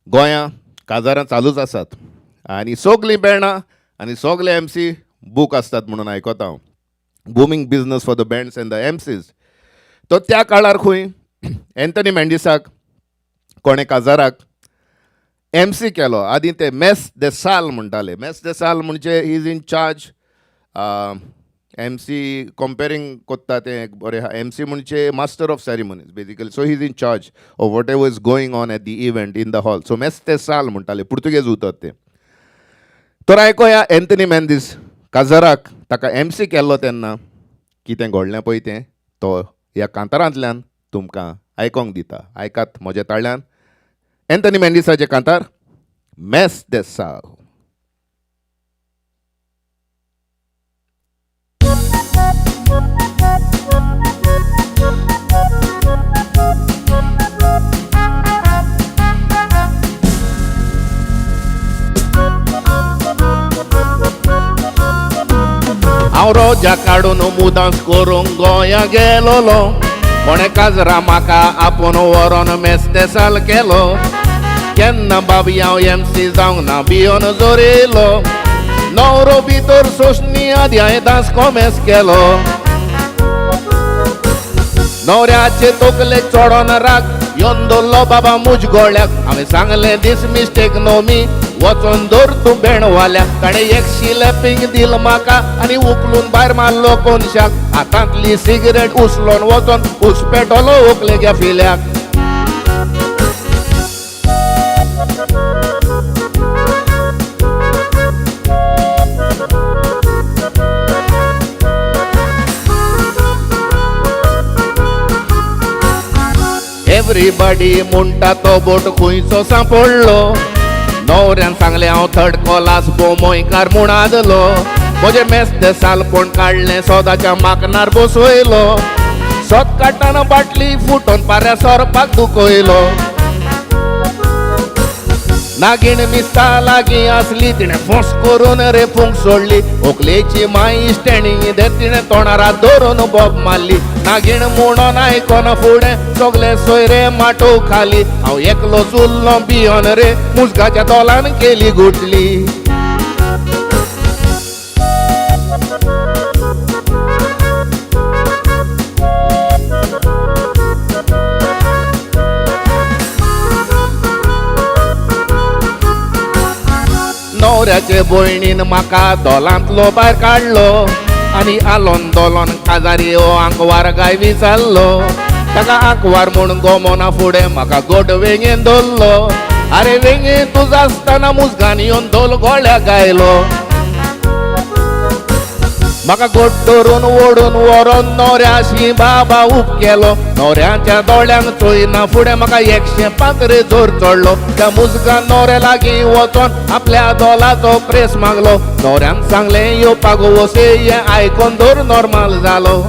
गोंयां काजारां चालूच आसात आनी सगलीं बँडां आनी सगले एमसी बूक आसतात म्हणून आयकता हांव. Booming business for the bands and the MCs. तो त्या काळार खंय एन्थनी मेंडिसाक कोणें काजाराक एमसी केलो. आदीं ते मेस दे साल म्हणटाले. मेस दे साल म्हणजे he is in charge. MC compering कोत्ता तें एक बरें आहा. एमसी म्हणजे master of ceremonies basically. So he is in charge of whatever is going on at the event in the hall. So मेस दे साल म्हणटाले, पुर्तुगेज उतर तें. तर आयकोया एन्थनी मेंदीस काजाराक ताका एमसी केल्लो तेन्ना कितें घडलें पळय तें तो ह्या कांतारांतल्यान तुमकां आयकोंक दिता. आयकात म्हज्या ताळ्यान एन्थनी मेंडिसाचें कांतार मेस दे साल. हांव रोजा काडून मुदांस करूंक गोंया गेलोलो, कोणें काजरा म्हाका आपोवन व्हरोन मेस्तेसाल केलो. केन्ना बाबी हांव एमसी जावंक ना भियोन जोरिलो, न्हवरो भितर सोंसणी आदी हांवें दांस कोमेस केलो. न्हवऱ्याचे तकलेक चडोन राग येवन धरलो बाबा मुज गोळ्याक. हांवें सांगलें दीस मिस्टेक न्हू मी, वचोन धर तूं बेणवाल्याक. ताणें एक शिलेपींग दिल म्हाका आनी उखलून भायर मारलो कोनशाक. हातांतली सिगरेट उचलोन वचोन उसपेटलो व्हंकलेच्या फिल्याक. एवरीबडी म्हणटा तो बोट खंयचो सांपडलो. न्हवऱ्यान सांगलें हांव थर्ड क्लास बोमोयकार म्हूण आदलो. म्हजें मेस दे सालपण काडलें सोदाच्या माकनार बसयलो. सोद काडटाना बाटली फुटोन पाऱ्या सोरपाक दुखयलो. नागीण मिस्ता लागीं आसली तिणें फोस करून रे फूंक सोडली. व्हंकलेची माय इश्टेणी दे तिणें तोंडार हात धरून बोब मारली. नागीण म्हणून आयकना फुडें सगले सोयरे माटोव खाली. हांव एकलो उरलो भियोन रे मुजगाच्या तोलान केली गुटली. न्हवऱ्याचे भयणीन म्हाका दोलांतलो भायर काडलो आनी आलोन दोलोन काजारी हो आंकवार गाय विचारलो. ताका आंकवार म्हूण गोमोना फुडें म्हाका गोड वेंगेन धरलो. आरे वेंगेन तूं आसतना मुजगान येवन धोल गोळ्याक गायलो. म्हाका गोड धरून ओडून व्हरोन न्हवऱ्याशी बाबा उब केलो. न्हवऱ्याच्या दोळ्यांक चोयना फुडें म्हाका 105 रे जोर चडलो. त्या मुजगान न्हवऱ्या लागीं वचोन आपल्या दोलाचो प्रेस मागलो. न्हवऱ्यान सांगलें येवपाक वसे हें आयकोन धर नॉर्मल जालो.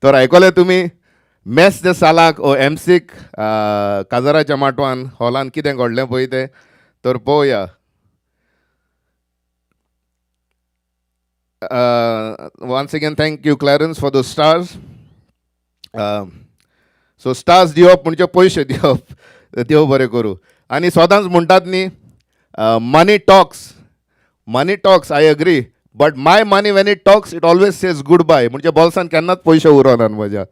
तर आयकले तुमी मेस दे सालाक ओ एमसीक काजाराच्या माटवान हॉलान कितें घडलें पळय तें. तर पळोवया. Once again thank you Clarence for the stars. So stars दिवप म्हणजे पयशे दिवप. देव बरें करूं. आनी सदांच म्हणटात न्ही, money talks, money talks, I agree, but my money when it talks it always says good bye. म्हणजे बोल्सान केन्नाच पयशे उरनात म्हज्या.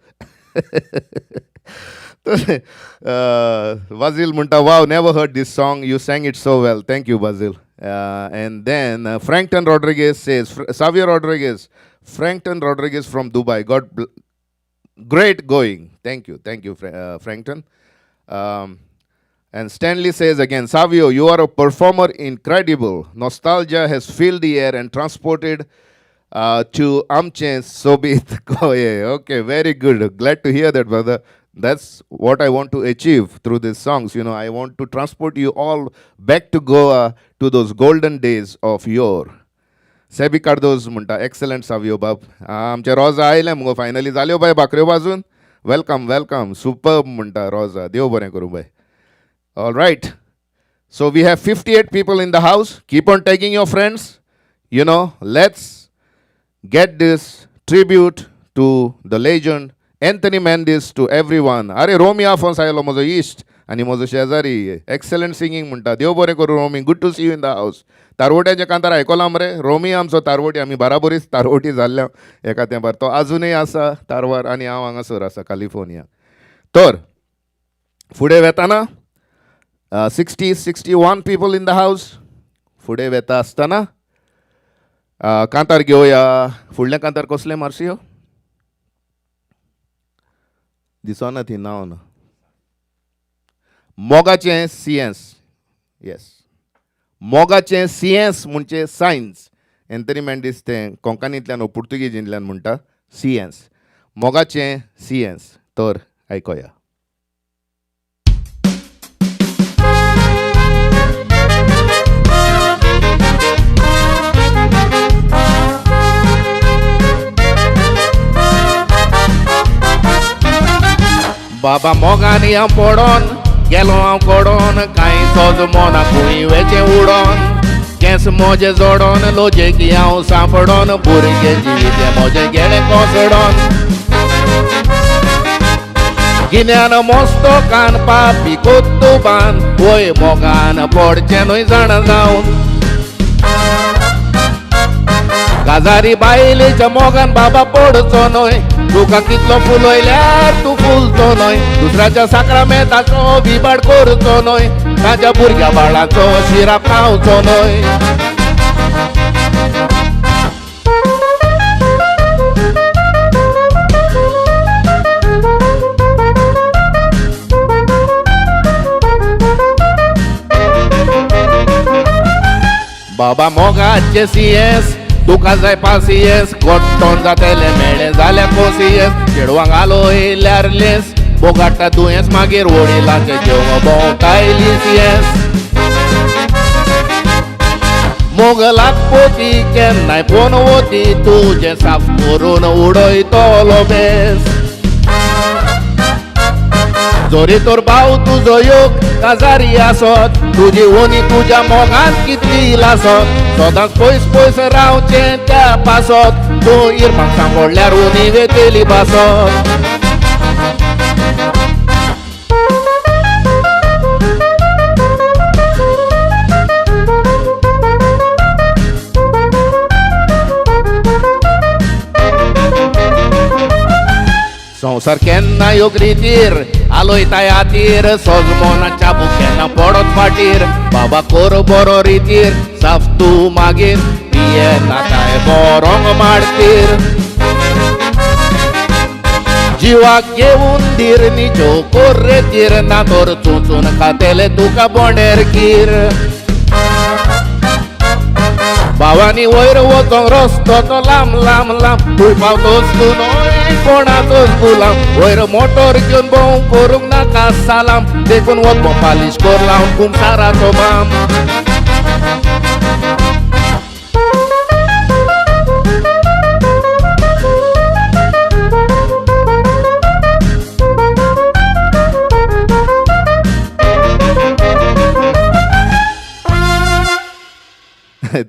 बाजील म्हणटा wow, never heard this song, you sang it so well. Thank you Basil. And then Frankton Rodrigues says, Savio Rodrigues, Frankton Rodrigues from Dubai, God Great going. Thank you, thank you Frankton. And Stanley says again, Savio, you are a performer incredible. Nostalgia has filled the air and transported to आमचें सोबीत Goa. Okay, very good. Glad to hear that, brother. That's what I want to achieve through these songs. I want to transport you all back to Goa, to those golden days of yore. Sebi Cardozo म्हणटा, excellent Savio बाब. आमचे रोजा आयलें मुगो finally. जाल्यो बाय भाकऱ्यो बाजून? Welcome, welcome. Super म्हणटा रोजा. देव बरें करूं बाय. All right. So we have 58 people in the house. Keep on tagging your friends. Let's get this tribute to the legend Anthony Mendes to everyone. अरे, रोमी आफोन्स आयलो, म्हजो इश्ट आनी म्हजो शेजारी. एक्सलंट सिंगींग म्हणटा. देव बरें करूं रोमी. Good to see you in the house. तारवट्याचें कांतार आयकलां मरे? रोमी आमचो तारवटी. आमी बाराबरीच तारवटी जाल्ल्या एका तेंपार. तो आजुनूय आसा तारवार आनी हांव हांगासर आसा कॅलिफोर्निया. तर फुडें वेताना, 60, 61 people in the house. फुडें वेता आसतना कांतार घेवया. फुडलें कांतार कसलें मार्सियो? दिसना ती नांव ना. मोगाचें सियन्स. येस, मोगाचें सियन्स म्हणजे सायन्स. एंथनी मेंडीस तें कोंकणींतल्यान वो पुर्तुगेजींतल्यान म्हणटा सियन्स. मोगाचें सियन्स. तर आयकोया. बाबा, मोगान हांव पडोन गेलो हांव कडोन, कांय सोज मोना खंय वेचें उडोन, केंस मोजे जोडोन, लोजेकी हांव सांपडोन, भुरगें जिवीत मोजें गेलें कोसडोन. गिन्यान मोस्तो कान पापी कोत्तुबान, वय मोगान पडचें न्हय जाणा जावन. काजारी बायलेच्या मोगान बाबा पडचो न्हय, तुका कितलो फुलयल्यार तूं फुलचो न्हय, दुसऱ्याच्या साक्रामेंताचो विबाड करचो न्हय, ताच्या भुरग्या बाळाचो शिराप खावचो न्हय. बाबा, मोगाचे सियेंस तुका जाय पासियेंस, गोट्टोन जातलें मेळ्ळें जाल्यार कोसियेंस, चेडवांक आलोयल्यार लेंस, बोगाडटा दुयेंस, मागीर वडिलांचें घेवन भोंवताय लिसियेंस. मोगलाक पोती केन्नाय फोन वती, तुजें साफ करून उडयतलो बेस. जोरी तर भाव तुजो योग काजारी आसत, तुजी ओनी तुज्या मोगान कितली लासत, सदांच पयस पयस रावचें त्या पासत, तूं इरमाक सांगोडल्यार उनी वेतली बासत. संवसार केन्ना योग रितीर आलोयताय आतीर, सोजमोनाच्या केन्ना पडत फाटीर, बाबा कोर बरो रितीर साफ तूं मागीर पिये नाकाय बोरोंग माडतीर. जिवाक घेवन धीर निजो कोर रे तीर, ना तर चुचून खातेले तुका बोंडेर कीर. भावानी वयर वचोंक रस्तो तो लांब लांब लांब, तूं पावतोच तूं न्हय कोणाचोच गुलाम, वयर मोटर घेवन भोंवंक करूंक नाका सालाम, देखून वचपो पालिश कोर लावन कुमसाराचो बाम.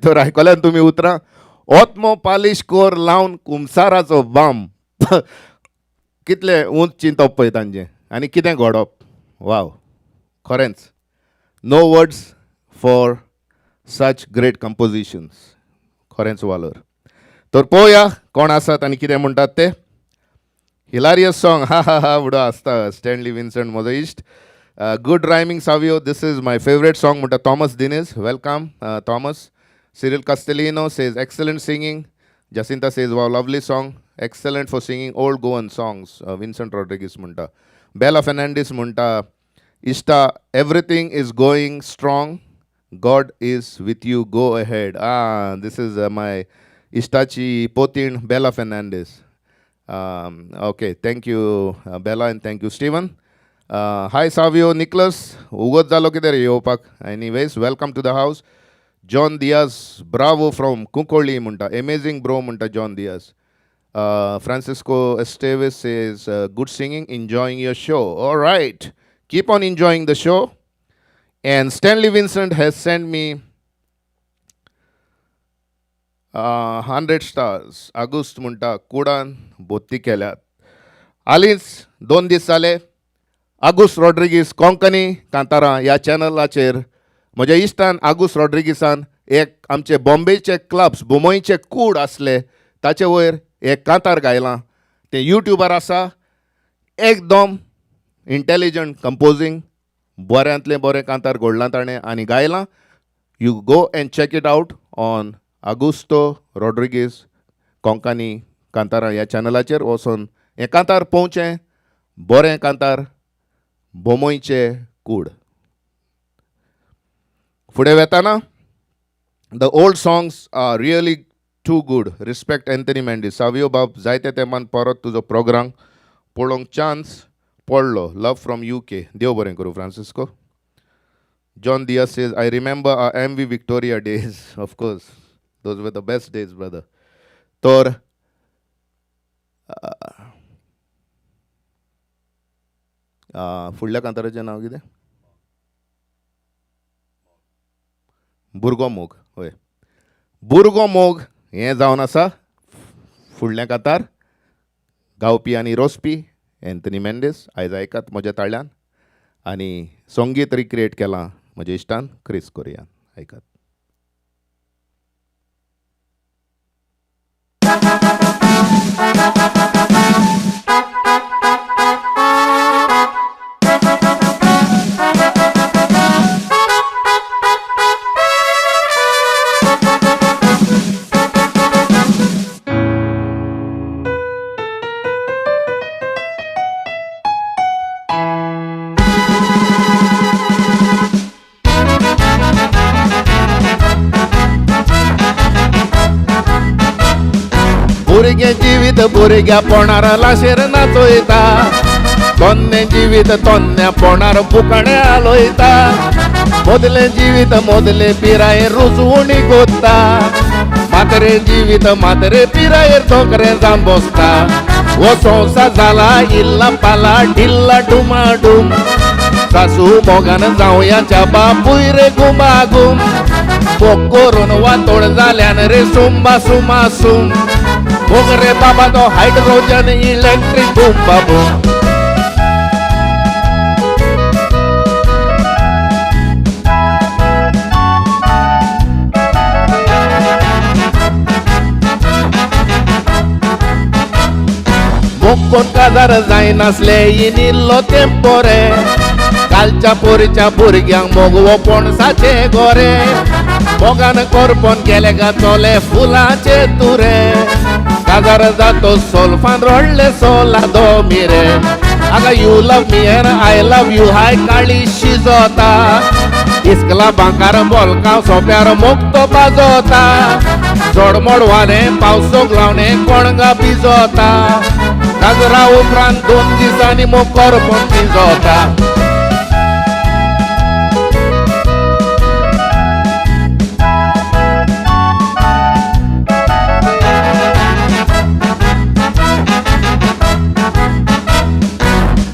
तर आयकल्यान तुमी उतरां, ओतमो पालिश कोर लावन कुमसाराचो बाम. कितलें उंच चिंतप पळय तांचें आनी कितें घडप. वाव, खरेंच no words for such great compositions. खरेंच वालोर. तर पळोवया कोण आसात आनी कितें म्हणटात ते. हिलारियस सॉंग, हा हा हा उडो आसता स्टॅनली विन्संट म्हजो इश्ट. Good rhyming Savio, this is my favourite song म्हणटा Thomas Dinesh. Welcome Thomas. Cyril Castellino says excellent singing. Jacinta says wow, lovely song. Excellent for singing old Goan songs, Vincent Rodrigues म्हणटा. बेला फेर्नांडीस म्हणटा, इश्टा everything is going strong, God is with you, go ahead. This is my इश्टाची पोतीण Bela Fernandes. Okay, thank you Bela and thank you Steven. Hi Savio, Nicholas, उगोत जालो कितें रे येवपाक. Anyways, welcome to the house. John Dias, bravo from Cuncolim म्हणटा. एमेझींग bro म्हणटा John Dias. Francisco Esteves is good singing, enjoying your show. All right, keep on enjoying the show. And Stanley Vincent has sent me 100 stars. August म्हणटा कुडान बोत्ती केल्यात. हालींच 2 दीस जाले आगुस्त रॉड्रिगीस कोंकणी कांतारां ह्या चॅनलाचेर म्हज्या इश्टान आगुस्त रॉड्रिगीसान एक आमचे बॉम्बेचे क्लब्स बोमोयचे कूड आसले ताचे वयर एक कांतार गायलां. तें युट्यूबार आसा. एकदम इंटेलिजंट कंपोजींग, बऱ्यांतलें बरें कांतार घडलां ताणें आनी गायलां. You go and check it out on Augusto Rodrigues Konkani कांतारां ह्या चॅनलाचेर वचून हें कांतार पळोवचें. बरें कांतार, बोमोयचे कूड. फुडें वेताना, the old songs are really too good, respect Anthony Mendes. Savio बाब, जायते तेंपान परत तुजो प्रोग्राम पळोवंक चान्स पडलो. Love from you K. देव बरें करूं Francisco. John Diaz says, I remember our MV Victoria days. Of course, those were the best days, brother. तर फुडल्या कांताराचें नांव कितें? भुरगो मोग. हय, भुरगो मोग हें जावन आसा फुडलें कांतार. गावपी आनी रोसपी एंथनी मेंडीस. आयज आयकात म्हज्या ताळ्यान आनी संगीत रिक्रिएट केलां म्हज्या इश्टान क्रिस कोरियान. आयकात. भुरगें जिवीत भुरग्या पोणार लाशेर नाचोयता, तोन्नें जिवीत तोन्न्या पोणार फुकणें आलोयता, मोदलें जिवीत मोदले पिरायेर रुजवणी गोत्ता, मातरे जिवीत मातरे पिरायेर धोकरें जावन बसता. हो संवसार जाला इल्ला पाला ढिल्ला डुमाडूम, सासू मोगान जावयाच्या बापूय रे गुमागूम, फोग करून वातोळ जाल्यान रे सुंबा सुमा सुम, मोगरे बाबा तो हायड्रोजन इलेक्ट्रीक बूम बाबू. मोग काजार जायनासले इनिल्लो तेंपो रे, कालच्या पोरीच्या भुरग्यांक मोग हो पणसाचे गोरे, मोगान करपोन गेले गा चोले फुलाचे तुरे, काजार जातो सोल्फान रडले सोला दो मिरे. आगा you love me and I love you हाय काळी शिजोता, इस्कला बांकार बोलकाव सोप्यार मोगतो बाजोता, जोडमोड वारें पावसोक लावणें कोणगा भिजोता, काजरा उपरांत 2 दिसांनी मोग करपोन पिजोता.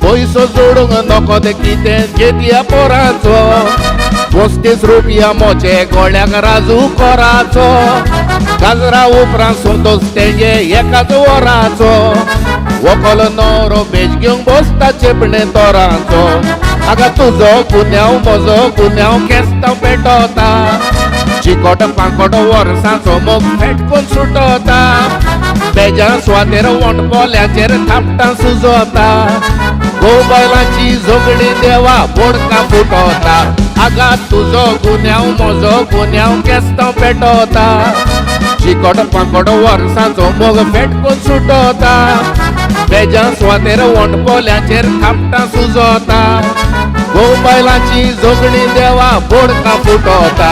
पयसो जोडूंक नको ते कितें घेतया पोराचो, 35 रुपया मोचे गोळ्याक राजू कोराचो, काजरा उपरांत संतोष तेजे एकाच वराचो, वकल नवरो बेज घेवंक बसता चेपणे तोराचो. आगा तुजो गुन्यांव म्हजो गुन्यांव केस्तांव पेटोता, चिकोट पांकोट वर्सांचो मोग फेटकून सुटोता, बेजा सुवातेर वोंट पोल्याचेर थापटां सुजोता, गोबैलाची झगडी देवा बोडका फुटोता. आगा तुजो गुन्यांव म्हजो गुन्यांव केस्तांव पेटोता, चिकट पांकट वर्सांचो मोग फेटकून सुटोता बेजां सुवातेर वंटपोल्याचेर थापटां सुजोता घोव बायलांची झगडीं देवा बोडकां फुटोता.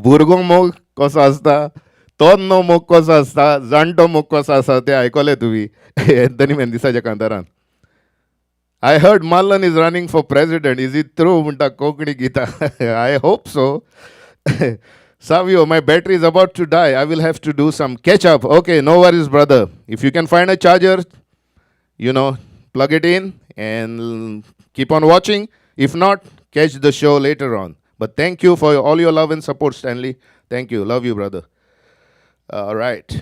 भुरगो मोग कसो आसता, तन्नो मोग कसो आसता, जाणटो मोग कसो आसता तें आयकलें तुमी Anthony मेंदिसाच्या कांतारान. I heard Marlon is running for president. Is it true म्हणटा कोंकणी गितां. I hope so. Savio, my battery is about to die. I will have to do some catch up. Okay, no worries, brother. If you can find a charger, you know, plug it in and keep on watching. If not, catch the show later on. But thank you for all your love and support, Stanley. Thank you. Love you, brother. All right.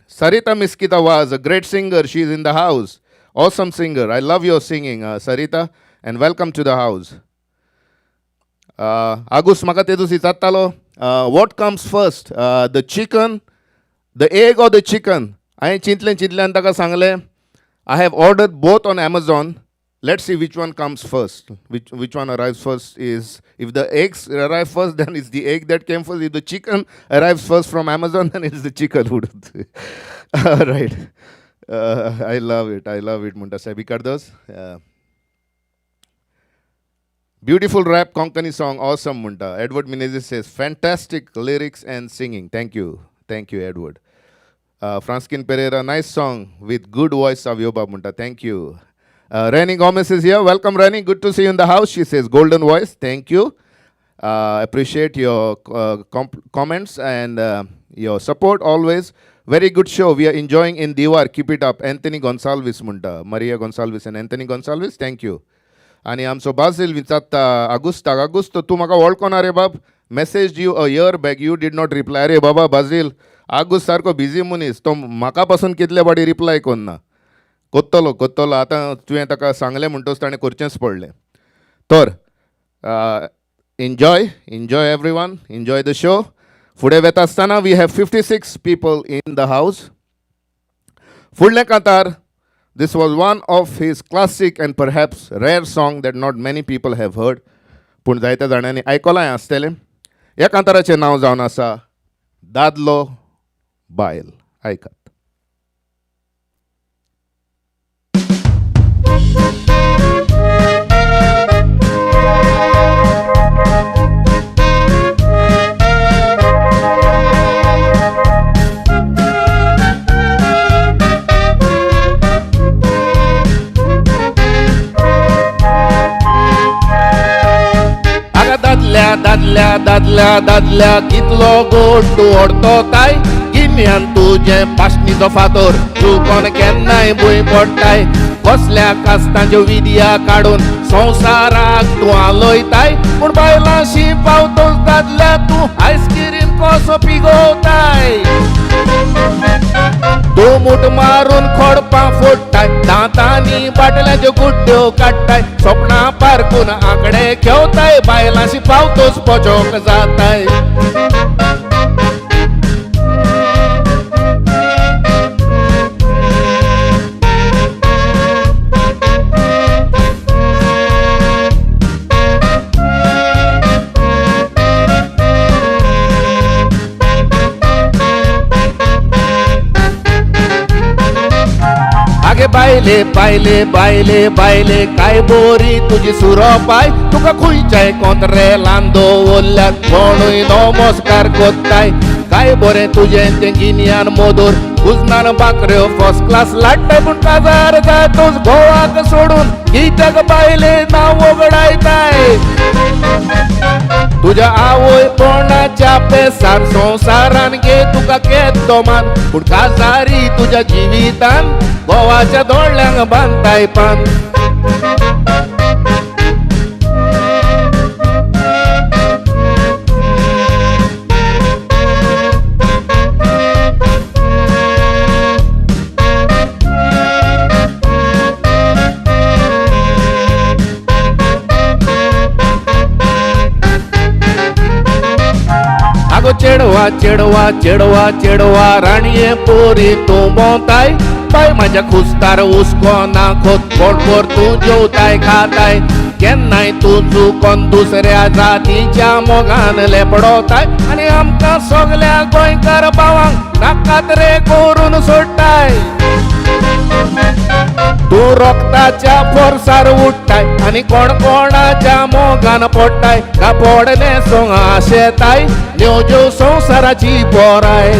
Sarita Miskita was a great singer. She's in the house. Awesome singer. I love your singing, Sarita. And welcome to the house. Agus म्हाका तेदूस विचारतालो, what comes first, the chicken, the egg or the chicken? हांवें चिंतलें चिंतलें आनी ताका सांगलें, I have ordered both on Amazon. Let's see which one comes first. Which one arrives first is, if the eggs arrive first, then it's the egg that came first. If the chicken arrives first from Amazon, then it's the chicken. All right. I love it. I love it, Munda Sabi Kardos. Beautiful rap Konkani song. Awesome, Munda. Edward Menezes says, fantastic lyrics and singing. Thank you. Thank you, Edward. Franskin Pereira, nice song with good voice, Savio Munda. Thank you. Rani Gomez is here. Welcome, Rani. Good to see you in the house. She says, golden voice. Thank you. Appreciate your comments and your support always. Very good show. We are enjoying in Diwar. Keep it up. Anthony Gonsalves Munda. Maria Gonsalves and Anthony Gonsalves. Thank you. आनी आमचो Brazil विचारता आगुस्ताक, आगुस्त तूं म्हाका वळखना रे बाब, message you a year back, you did not reply. अरे बाबा Brazil, आगुस्त सारको बिजी मनीस तो, म्हाका पासून कितले फावटी रिप्लाय करना. कोत्तलो कोत्तलो, आतां तुवें ताका सांगलें म्हणटच ताणें करचेंच पडलें. तर enjoy, enjoy everyone, enjoy the show. फुडें वेता आसतना we have 56 people in the house. फुडलें कांतार, this was one of his classic and perhaps rare song that not many people have heard, पूण जायत्या जाणांनी आयकलां आसतलें. ह्या कांताराचें नांव जावन आसा दादलो बायल. आयकात. दादल्या दादल्या दादल्या दादल्या कितलो गोड तूं ओडतोताय, गिन्यान तुजें पाशणीचो फातोर चुकोन केन्नाय भूंय पडटाय, कसल्या कास्तांच्यो विद्या काडून संवसाराक तूं आलयताय, पूण बायलांशी पावतोच दादल्या तूं आयस्क्रीम कसो पिगोवताय, तूं मूठ मारून खोडपां फोडटाय, दांतांनी बाटल्यांच्यो गुड्ड्यो काडटाय, सपनां पारकून आंकडे घेवताय, बायलांशी पावतोच पोचोंक जाताय. बायले बायले बायले बायले काय बोरी तुजी सुरोपाय, तुका खंयच्याय कोंत्रेलान दवरल्यार कोणूय नमस्कार कोत्ताय, काय बरें तुजें तें गिन्यान मधूर कुजनान बाकऱ्यो फर्स्ट क्लास लाडटाय, पूण काजार जातूच घोवाक सोडून कित्याक बायले नांव वगडायताय, तुज्या आवय पोणाच्या पेसार संवसारान घे तुका केदो मान, पूण काजारी तुज्या जिवितान गोवाच्या दोळ्यांक बांदताय पान. आगो चेडवा चेडवा चेडवा चेडवा राणये पोरी तूं भोंवताय बाय म्हाज्या खुस्तार हुस्को ना खोत पोटभर तूं जेवताय खाताय केन्नाय तूं चुकोन दुसऱ्या जातीच्या मोगान लेपडोताय आनी आमकां सगल्या गोंयकार भावांक नाकात रे करून सोडटाय. तूं रोगताच्या फोर्सार उठ्ठाय आनी कोण कोणाच्या मोगान पडटाय कापड न्हेसूंक आशेताय न्योज्यो संवसाराची पोराय.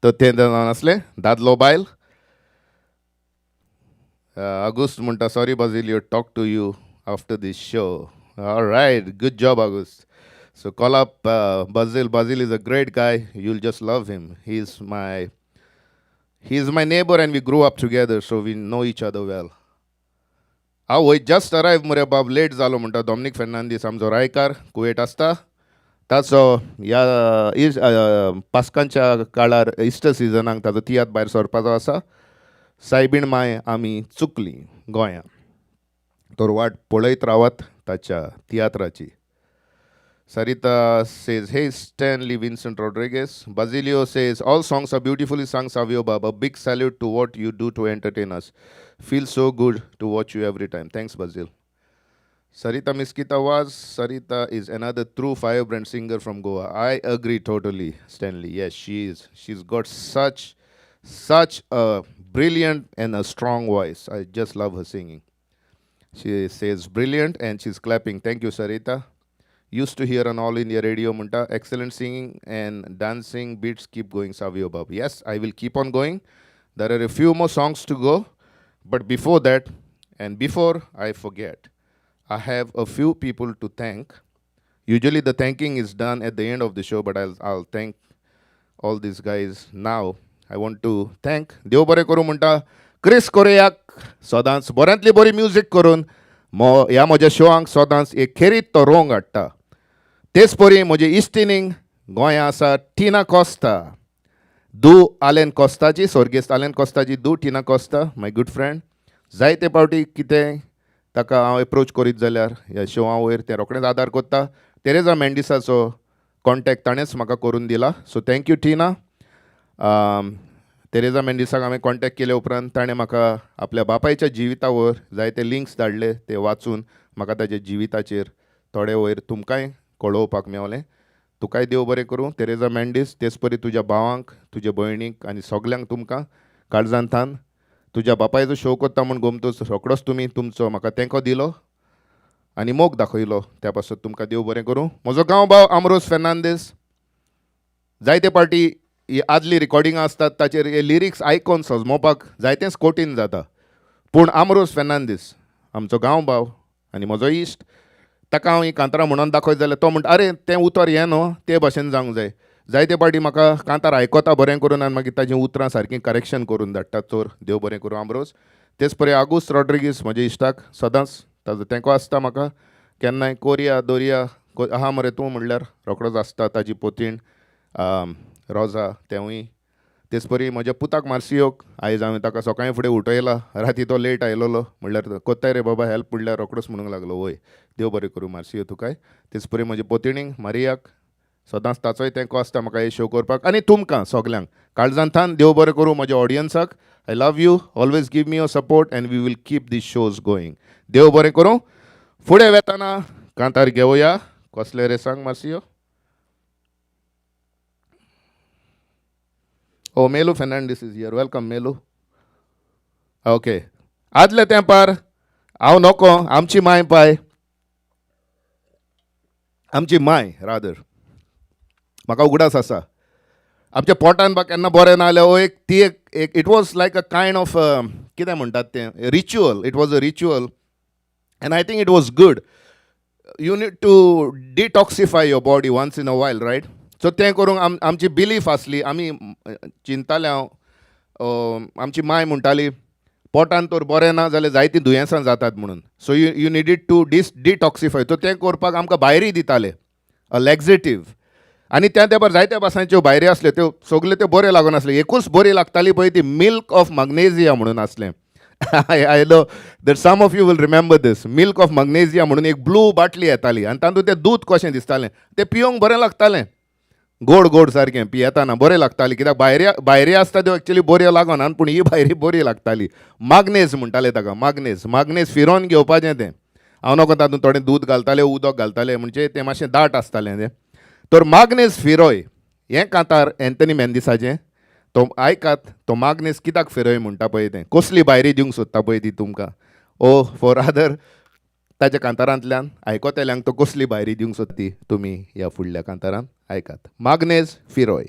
तर तें जावन आसलें दादलो बायल. आगुस्त म्हणटा sorry Basilio, talk to you after this show. Right, good job Auguste. So call up Basil. Basil is a great guy, you will just love him. He is my neighbour and we grew up together, so we know each other well. हांव वय just अरायव मुरे बाब, late जालो म्हणटा. डॉमनीक फेर्नांदीस आमचो रायकार, कुवेट आसता. ताचो ह्या पास्कांच्या काळार इस्टर सिजनाक ताचो तियात्र भायर सरपाचो आसा. सायबीण माय आमी चुकली गोंया, तर वाट पळयत रावात ताच्या तियात्राची. Sarita says, hey Stanley Vincent Rodriguez. Basilio says, all songs are beautifully sung, Savio Baba. Big salute to what you do to entertain us. Feels so good to watch you every time. Thanks, Basil. Sarita Miskita was. Sarita is another true firebrand singer from Goa. I agree totally, Stanley. Yes, she is. She's got such a brilliant and a strong voice. I just love her singing. She says brilliant and she's clapping. Thank you, Sarita. Used to hear on All India Radio, Munta. Excellent singing and dancing beats. Keep going, Savio Bab. Yes, I will keep on going. There are a few more songs to go. But before that, and before I forget, I have a few people to thank. Usually the thanking is done at the end of the show, but I'll thank all these guys now. I want to thank देव बरें करूं म्हणटा क्रिस कोरेयाक, सदांच बऱ्यांतली बरी music करून ह्या म्हज्या शोआंक सदांच एक खेरीत तो रोंग हाडटा. तेच परी म्हजे इश्टिनींग गोंया आसा टिना कोस्ता, दू आलेन कोस्ताची, स्वर्गेस्त आलेन कोस्ताची दू Tina Costa, my good friend. जायते पावटी कितें ताका हांव एप्रोच करीत जाल्यार ह्या शोआ वयर तें रोखडेंच आदार कोत्ता. तेरेजा मेंडिसाचो कॉन्टेक्ट ताणेंच म्हाका करून दिला. So thank you Tina. Teresa मेंडिसाक हांवें कॉन्टेक्ट केले उपरांत ताणें म्हाका आपल्या बापायच्या जिवितावर जायते लिंक्स धाडले, ते वाचून म्हाका ताच्या जिविताचेर थोडे वयर तुमकांय कळोवपाक मेवलें. तुकाय देव बरें करूं तेरेजा मेंडीस, तेच परी तुज्या भावांक, तुज्या भयणीक आनी सगल्यांक तुमकां काळजांतान तुज्या बापायचो शो कोत्ता म्हूण गोमतोच रोकडोच तुमी तुमचो म्हाका तेंको दिलो आनी मोग दाखयलो, त्या पासत तुमकां देव बरें करूं. म्हजो गांव भाव आमरोज फेर्नांदीस, जायते पार्टी ही आदली रिकॉर्डिंगां आसतात ताचेर हे लिरिक्स आयकोन सजमोवपाक जायतेंच कठीण जाता, पूण आमरोज फेर्नांदीस आमचो गांव भाव आनी म्हजो इश्ट, ताका हांव ही कांतारां म्हणून दाखयत जाल्यार तो म्हणटा अरे तें उतर हें न्हू ते भाशेन जावंक जाय. जायते पाटी म्हाका कांतार आयकता बरें करून आनी मागीर ताजीं उतरां सारकीं करेक्शन करून धाडटा. चोर देव बरें करूं आमरोज. तेच परी आगुस्त रॉड्रिगीस म्हज्या इश्टाक सदांच ताजो तेंको आसता म्हाका, केन्नाय कोरिया दोरिया आहा मरे तूं म्हणल्यार रोकडोच आसता. ताजी पोतीण रोजा तेंवूय. तेच परी म्हज्या पुताक मार्सियोक आयज हांवें ताका सकाळीं फुडें उठयला, राती तो लेट आयलोलो म्हणल्यार कोत्ताय रे बाबा हेल्प म्हणल्यार रोकडोच म्हणूंक लागलो वय. देव बरें करूं मार्सियो तुकाय. तेच परी म्हज्या पोतिणीक मारियाक सदांच ताचोय तेंको आसता म्हाका हे शो करपाक आनी तुमकां सगल्यांक काळजांतान देव बरें करूं. म्हज्या ऑडियन्साक I love you, always give me your support and we will keep these shows going. देव बरें करूं. फुडें वेताना कांतार घेवया, कसले रे सांग Marcio? Oh, Melu Fernandes is here. Welcome Melu. Okay, आदले तेंपार हांव नको, आमची माय पाय, आमची माय रादर, म्हाका उगडास आसा आमच्या पोटान बा केन्ना बरें ना जाल्यार एक ती एक it was like a kind of कितें म्हणटात तें ritual. It was a ritual and I think it was good. You need to detoxify your body once in a while, right? So तें करूंक आमची बिलीफ आसली, आमी चिंताले. हांव आमची माय म्हणटाली पोटान तर बरें ना जाल्यार जायतीं दुयेंसां जातात म्हणून. So you needed to detoxify. So तें करपाक आमकां भायरी दिताले, अ लॅक्झेटीव. आनी त्या तेंपार जायत्या भासांच्यो भायरी आसल्यो, त्यो सगल्यो त्यो बऱ्यो लागून आसल्यो. एकूच बरी लागताली पळय, ती मिल्क ऑफ मग्नेजिया म्हणून आसलें. I know that some of you will remember this. Milk of magnesia म्हणून एक ब्लू बाटली येताली आनी तातूंत तें दूद कशें दिसतालें, तें पिवंक बरें लागतालें, गोड गोड सारकें पियेताना बरें लागतालें. कित्याक भायरी भायरी आसता त्यो एक्चुली बऱ्यो लागना, पूण ही भायरी बरी लागताली. माग्नेज म्हणटाले ताका, माग्नेज. माग्नेज फिरोवन घेवपाचें तें. हांव नको, तातूंत थोडें दूद घालताले, उदक घालताले, म्हणजे तें मातशें दाट आसतालें तें. तर माग्नेज फिरोय हें कांतार एंथनी मेंदिसाचें, तो आयकात. तो माग्नेज कित्याक फिरोय म्हणटा पळय तें, कसली भायरी दिवंक सोदता पळय ती तुमकां. ओ फॉर अदर ताच्या कांतारांतल्यान आयकोतेल्यांक तो कसली भायरी दिवंक सोदती, तुमी ह्या फुडल्या कांतारान आयकात. माग्नेज फिरोय.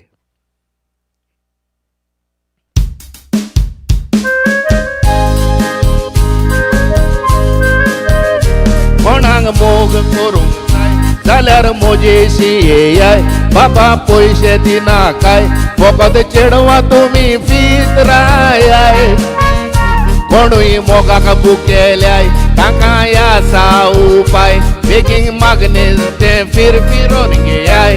कोणाक मोग करूंक जाय जाल्यार म्हजेशी येयाय, बाबा पयशे दिना काय, फकत चेडवां तुमी फितराय. कोणूय मोगाक बुकेल्याय तांकां आसा उपाय, बेगीन मागणें तें फिर फिरोन घेयाय.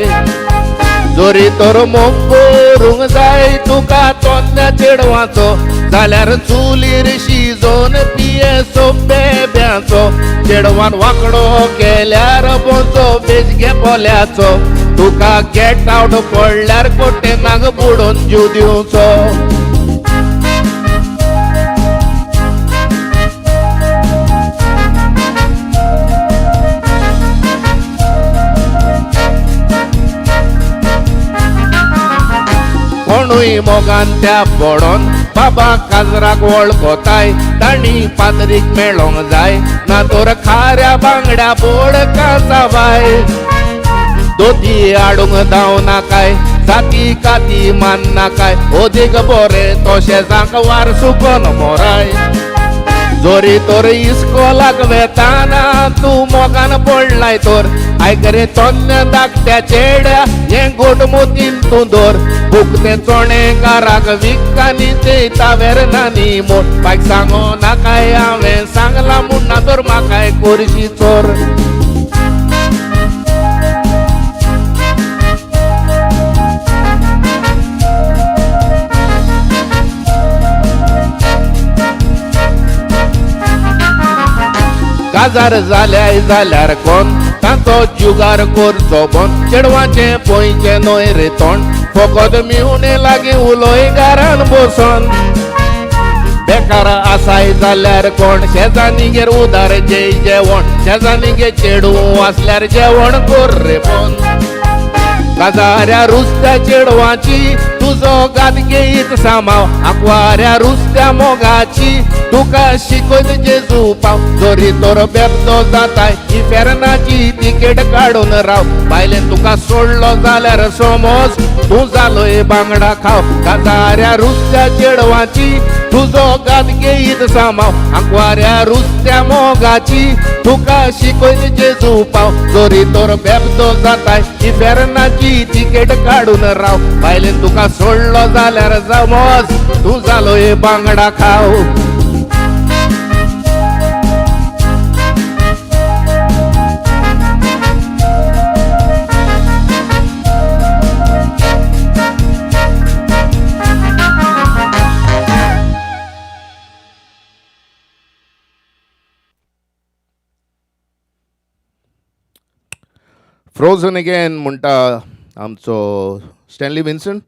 जोरी तर मोग करूंक जाय तुका तोन्न्या चेडवाचो जाल्यार चुलीर शिजोवन पिये सोंपेब्याचो. चेडवान वांकडो केल्यार बोचो बेजगे पोल्याचो, तुका गेट आवट पडल्यार कोटेनाक बुडोवन जीव दिवचो. कोणूय मोगान त्या पडोन बाबा काजराक वळखताय, तांणी पाद्रीक मेळोंक जाय ना तर खाऱ्या बांगड्या बोड कासाबाय. दोती हाडूंक धांव नाकाय, जाती काती मान्नाकाय, ओदीक बरें तशें वार सुकोन मोराय. जोरी तर इस्कोलाक वेताना तूं मोगान पडलाय तर आयक रे तोन्न्या धाकट्या चेड्या, हें गोड मोतीन तूं दवर. उकते चोणेकाराक विकानी ते तावेरनानी मोड, बायक सांगो नाकाय हांवें सांगलां म्हूण, ना तर म्हाकाय करशी चोर. काजार जाल्याय जाल्यार कोण तांचो जुगार करचो बंद, चेडवाचें पयचें न्हय रे तोंड, फकत मिवणे लागीं उलोय घरान बसोन. बेकार आसाय जाल्यार कोण शेजानीगेर उदार जेय जेवण, शेजानीगेर चेडूं आसल्यार जेवण कर रे बंद. काजाऱ्या रुस्त्या चेडवाची तुजो गात घेयत सामाव, आंकवाऱ्या रुस्त्या मोगाची तुका शिकयत जेजू पाव. जोरी तोर बेबदो जाताय इफेर्नाची तिकेट काडून राव, बायलेन तुका सोडलो जाल्यार समज तूं जालोय बांगडा खाव. काजाऱ्या रुस्त्या चेडवाची तुजो गात घेयत सामाव, आंकवाऱ्या रुस्त्या मोगाची तुका शिकयत जेजू पाव. जोरी तोर बेबदो जाताय इफेर्नाची तिकेट काडून राव, बायलेन तुका सोडलो जाल्यार समज तूं जालोय बांगडा खाव. फ्रोझन अगेन म्हणटा आमचो स्टॅनली विन्सन.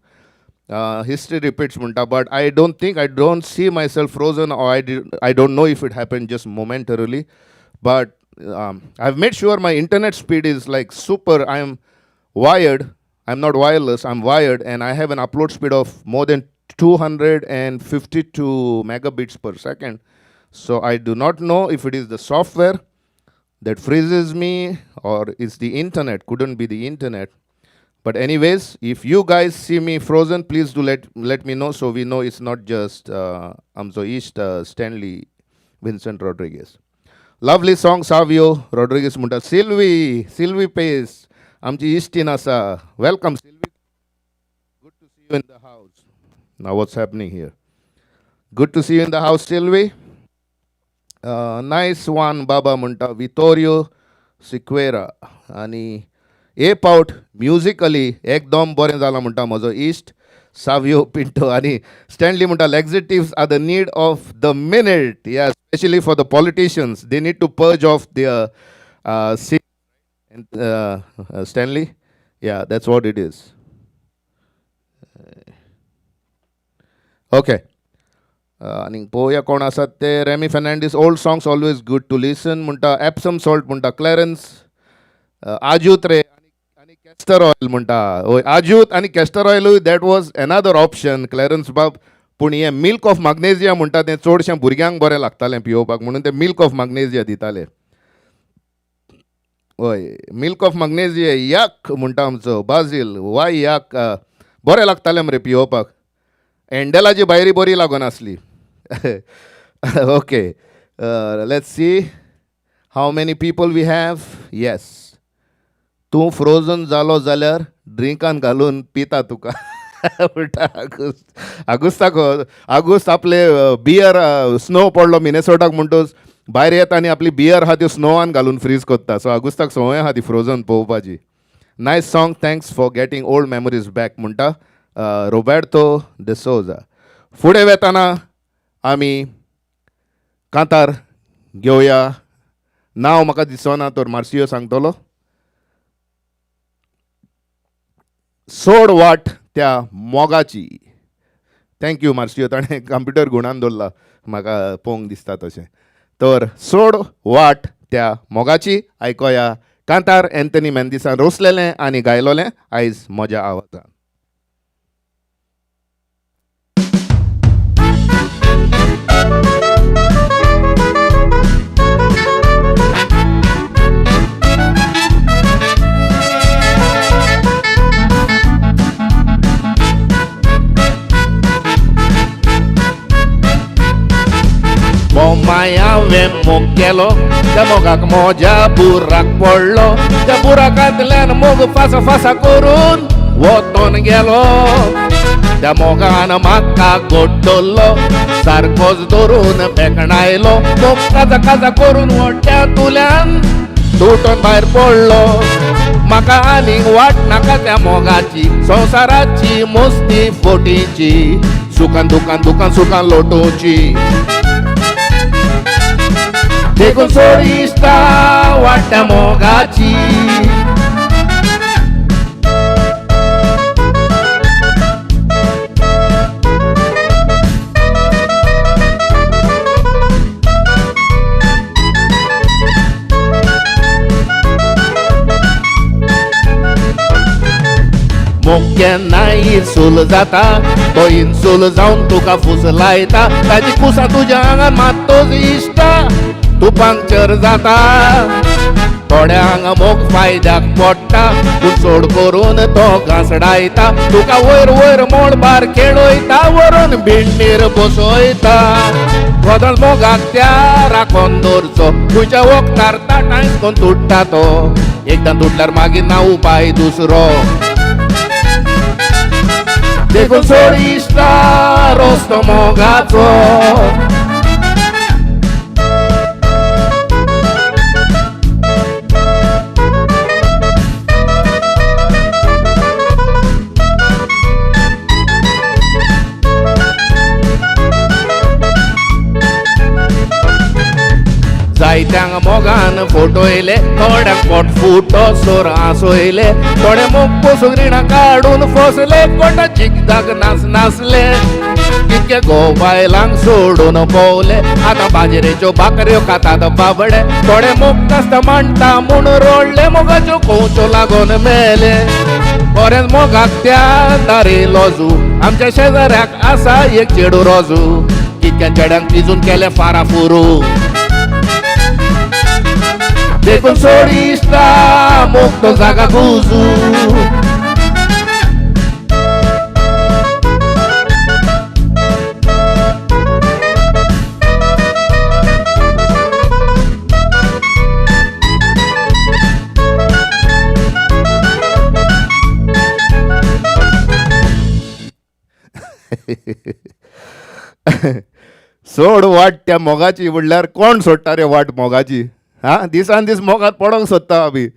हिस्ट्री रिपीट्स म्हणटा, but I don't think, I don't see myself frozen. I don't know if it happen just momentarily, but I have made sure my internet speed is like super. I am wired, I am not wireless, I am wired, and I have an upload speed of more than 252 megabits per second. So I do not know if it is the software that freezes me or it's the internet. Couldn't be the internet. But anyways, if you guys see me frozen, please do let me know so we know it's not just आमचो इश्ट Stanley Vincent Rodrigues. Lovely song, Savio Rodrigues म्हणटा. Silvi, Silvi pace आमची इश्टीन आसा. Welcome Silvi, good to see you in the house. Now what's happening here? Good to see you in the house, Sylvie. Nice one बाबा म्हणटा Vittorio Sequeira. आनी हे पावट musically एकदम बरें जालां म्हणटा म्हजो इश्ट सावियो पिंटो. आनी स्टॅनली म्हणटा laxatives are the need of the minute, yeah, specially for the politicians, they need to purge off their Stanley, yeah, that's what it is. Okay, आनी पळोवया कोण आसात ते. Remy Fernandes, old songs always good to listen म्हणटा. Epsom salt म्हणटा क्लॅरन्स. आजूत रे आनी castor oil म्हणटा. हय, आजूत आनी castor ऑयलूय that was another option Clarence बाब. पूण हें मिल्क ऑफ माग्नेजिया म्हणटा तें चडशें भुरग्यांक बरें लागतालें पियोवपाक, म्हणून तें मिल्क ऑफ माग्नेजिया दिताले. हय, मिल्क ऑफ माग्नेजिया याक म्हणटा आमचो बाजील वाय याक बरें लागतालें मरे पियोवपाक. एंडेलाची भायरी बरी लागून आसली. Okay, let's see how many people we have. Yes, तूं फ्रोजन जालो जाल्यार ड्रिंकान घालून पिता तुका म्हणटा आगुस्त. आगुस्ताक आगुस्त आपले बियर स्नो पडलो मिनेसोटाक म्हणटूच भायर येता आनी आपली बियर आहा त्यो स्नोवान घालून फ्रीज करता. सो आगुस्ताक संवय आहा ती फ्रोजन पळोवपाची. Nice song, thanks for getting old memories back म्हणटा रोबॅर्टो डिसोजा. फुडें वेताना आमी कांतार घेवया. नांव म्हाका दिसना तर मार्सियो सांगतलो. सोड वाट त्या मोगाची. Thank you Marcio, ताणें कंप्युटर गुणान दवरला म्हाका पळोवंक दिसता तशें. तर सोड वाट त्या मोगाची आयकोया कांतार एंथनी मेंदिसान रोसलेलें आनी गायलोलें आयज म्हज्या आवाजान. माया हांवें मोग केलो त्या मोगाक म्हज्या बुराक पडलो, त्या बुराकांतल्यान मोग फासा फासा करून वतोन गेलो. त्या मोगान म्हाका गोड्डलो सारकोच धरून बेकणायलो, मोग काजा काजा करून व्हडल्या तुल्यान तुटोन भायर पडलो. म्हाका आनीक वाट नाका त्या मोगाची, संवसाराची मस्ती फोटीची, सुखान दुकान दुकान सुखान लोटोवची. देखून सोड इश्टा वाट्या मोगाची. मोग केन्नाय इन्सूल जाता, तो इन्सूल जावन तुका फुसलायता, ताजी कुसां तुज्या आंगान मात्तोच इश्टा तूं पंक्चर जाता. थोड्यांक मोग फायद्याक पडटा पूण चड करून तो घांसडायता, तुका वयर वयर मळबार खेळयता, व्हरून भिण्णीर बसयता. वदळ मोगाक त्या राखोन दवरचो, खंयच्या वखदार ताटांय कोन तुट्टा तो, एकदां तुटल्यार मागीर ना उपाय दुसरो. देखून सोड इश्टा रस्तो मोगाचो. जायत्यांक मोगान फोटोयले, थोड्यांक पोट फुटो सोर आसयले, थोडे मोग पोसून रिणां काडून फसले, कोणा जिगदाक नाच नासले, कितके गो बायलांक सोडून पोवले, आतां बाजरेच्यो भाकऱ्यो खातात बाबडे, थोडे मोग नासता म्हणटा म्हूण रोडले, मोगाच्यो कोवच्यो लागून मेले. बरेंच मोगाक त्या दारी लोजू, आमच्या शेजाऱ्याक आसा एक चेडू रोजू, कितक्या चेड्यांक तिजून केले फारा फुरू. देखून सोड इश्टा मोग तो जागा गुजू. सोड वाट त्या मोगाची म्हणल्यार कोण सोडटा रे वाट मोगाची? हा, दिसान दीस मोगात पडोंक सोदता आमी.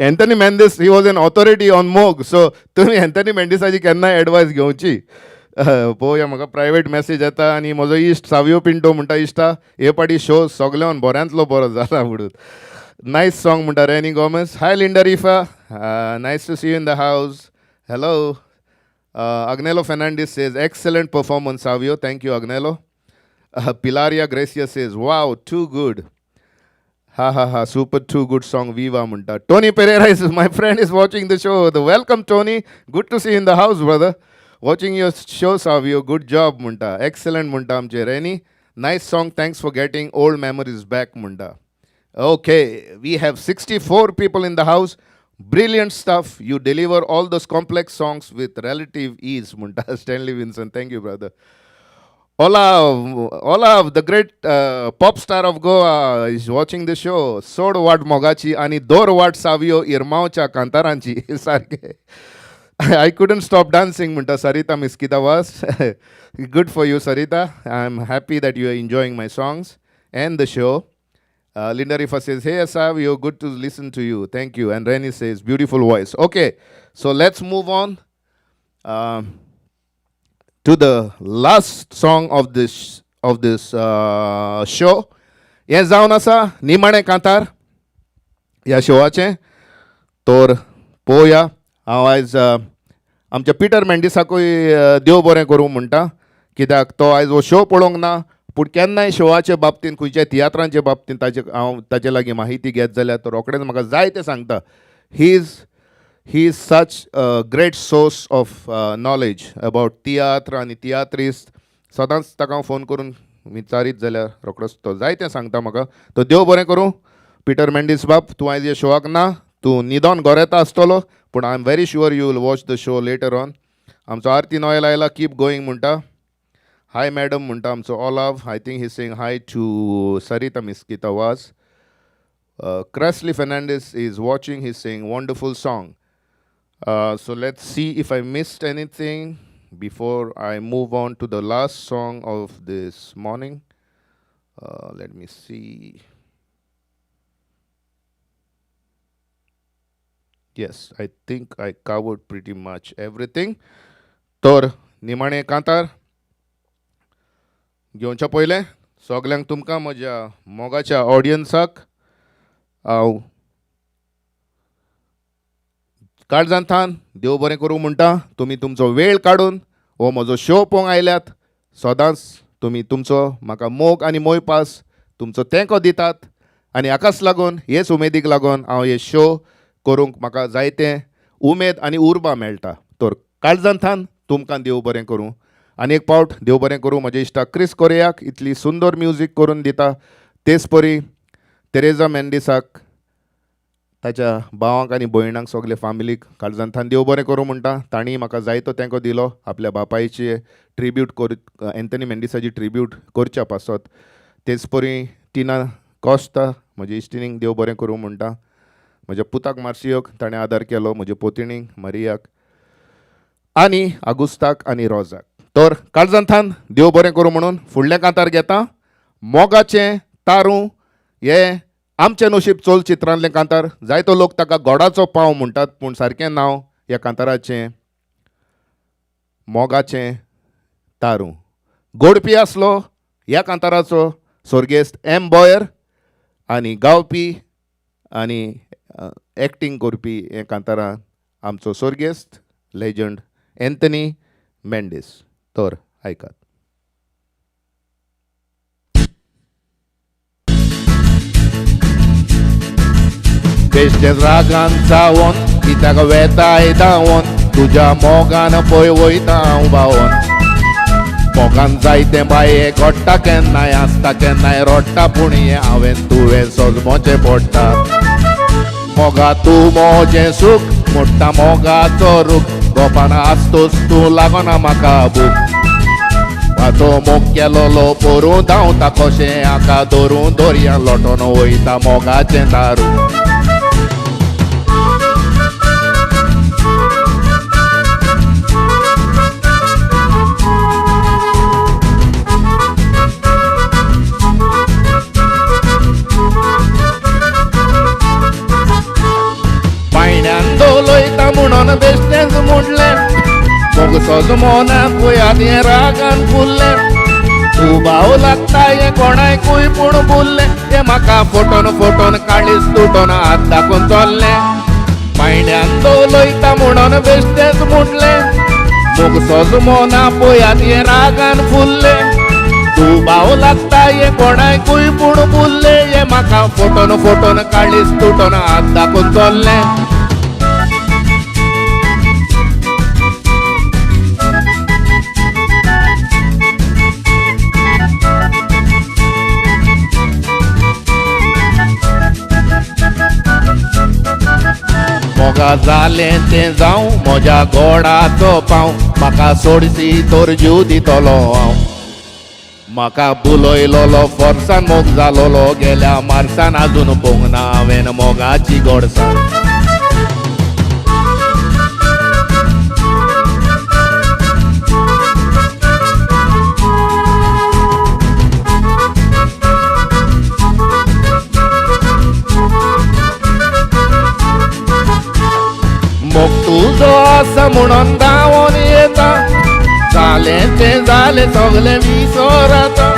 Anthony Mendes he was an authority on मोग. सो तुमी एन्थनी मेंडीसाची केन्नाय एडवायस घेवची. पळोवया, म्हाका प्रायवेट मॅसेज येता आनी म्हजो इश्ट सावियो पिंटो म्हणटा, इश्टा हे पाटी शो सगल्यान बऱ्यांतलो बरो जाला म्हणून. नायस सॉंग म्हणटा Renny Gomes. Hi Linda Rifa, nice to see you in the house. Hello. Agnelo Fernandes says excellent performance Savio. Thank you Agnelo. Pilaria Gracia says wow too good. Ha ha ha, super too good song viva म्हणटा. Tony Pereira is my friend is watching the show. The welcome Tony, good to see in the house brother. Watching your show Savio, good job म्हणटा. Excellent म्हणटा आमचे Renny. Nice song, thanks for getting old memories back म्हणटा. Okay, we have 64 people in the house. Brilliant stuff. You deliver all those complex songs with relative ease म्हणटा Stanley Vinson. Thank you brother. Olav, Olav, the great pop star of Goa, is watching the show. सोड वाट मोगाची आणि दोर वाट सावियो इरमावच्या कांतारांची. सारखे. I couldn't stop dancing म्हणटा Sarita Mesquita Vaz. Good for you Sarita. I am happy that you are enjoying my songs and the show. Linda Rifa says, hey Savio, good to listen to you. Thank you. And Renny says, beautiful voice. Okay, so let's move on to the last song of this show. हें जावन आसा निमाणें कांतार ह्या शोवाचें. तर पळोवया, हांव आयज आमच्या पिटर मेंडिसाकूय देव बरें करूं म्हणटा, कित्याक तो आयज हो शो पळोवंक ना, पूण केन्नाय शोवाचे बाबतींत, खंयच्या तियात्रांचे बाबतींत ताचे हांव ताचे लागीं माहिती घेत जाल्यार तो रोखडेंच म्हाका जाय तें सांगता. He is such a great source of knowledge about तियात्र आनी तियात्रिस्त. सदांच ताका हांव फोन करून विचारीत जाल्यार रोखडोच तो जाय तें सांगता म्हाका. तो देव बरें करूं पिटर मेंडीस बाब. तूं आयज ह्या शोवाक ना, तूं न्हिदोन गोरेता आसतलो, पूण I am very sure you will watch the show later on. आमचो आरती नॉयल आयला, कीप गोईंग म्हणटा. हाय मॅडम म्हणटा आमचो Olav. I think he saying hi to Sarita Mesquita Vaz. Kresley Fernandez is watching. He's saying wonderful song. So let's see if I missed anything before I move on to the last song of this morning. Let me see. Yes, I think I covered pretty much everything. तर निमाणे कांतार घेवच्या पयलें सगल्यांक तुमकां म्हज्या मोगाच्या ऑडियन्साक हांव काळजांत देव बरें करूं म्हणटा. तुमी तुमचो वेळ काडून हो म्हजो शो पळोवंक आयल्यात. सदांच तुमी तुमचो म्हाका मोग आनी मोयपास, तुमचो तेंको दितात आनी हाकाच लागून, हेच उमेदीक लागून हांव हे शो करूंक म्हाका जायते उमेद आनी उर्बा मेळटा. तर काळजांत तुमकां देव बरें करूं. आनी एक पावट देव बरें करूं म्हज्या इश्टा क्रिस कोरियाक, इतली सुंदर म्युजीक करून दिता. तेच परी तेरेजा मेंडिसाक, ताच्या भावांक आनी भयणांक, सगळे फामिलीक काळजांत देव बरें करूं म्हणटा. तांणी म्हाका जायतो तेंको दिलो आपल्या बापायचे ट्रिब्यूट कर, एन्थनी मेंडिसाची ट्रिब्यूट करच्या पासत. तेच परी टिना कोस्ता म्हजे इश्टिणीक देव बरें करूं म्हणटा. म्हज्या पुताक मार्सियोक ताणें आदार केलो, म्हज्या पोतिणीक मरियाक आनी आगुस्ताक आनी रोजाक. तर काळजांत देव बरें करूं म्हणून फुडलें कांतार घेता. मोगाचें तारूं हे आमचें नशीब चलचित्रांतलें कांतार. जायतो लोक ताका गोडाचो पांव म्हणटात, पूण सारकें नांव ह्या कांताराचें मोगाचें तारूं. गोडपी आसलो ह्या कांताराचो स्वर्गेस्त एम बॉयर आनी गावपी आनी एक्टींग करपी हे कांतारान आमचो स्वर्गेस्त लेजंड एन्थनी मेंडीस. तर आयकात. बेश्टेच रागान चावोन कित्याक वेताय धांवोन, तुज्या मोगान पळय वयता हांव बावोन. मोगान जायतें बाये घडटा, केन्नाय आसता केन्नाय रडटा, पूण हें हांवें तुवें सोजमोचें पडटा. मोगा तूं म्हजें सूख मोडटा, मोगाचो रूख गोपान आसतोच तूं लागना म्हाका भूक. पाचो मोग केलोलो पोरूं धांवता कशें हाका धरून दर्या लोटोन वयता मोगाचें दारू. म्हणून बेश्टेंच म्हणलें. मोग सोजमोना पळयात हें रागान फुल्लें. दुबाव लागता हें कोणायकूय पूण बोल्लें. तें म्हाका फोटोन फोटोन काळीज तुटोन हात दाखोवन चल्लें. पायण्यान उलयता म्हणून बेश्टेंच म्हणलें. मोग सोजमोना पळयात हें रागान फुल्लें. दुबाव लागता हें कोणायकूय पूण बोल्लें. हें म्हाका फोटोन फोटोन काळीज तुटोन हात दाखोवन चल्लें. मोगा जालें तें जावं म्हज्या गोडाचो पांव. म्हाका सोडशी तर जीव दितलो हांव. म्हाका बुलयलोलो फोर्सान मोग जालोलो गेल्या मार्सान आजून पोवंक ना हांवें मोगाची गोडसान. मोग तुजो आसा म्हणून धांवोन येता. जालें तें जालें सगलें विसर आतां.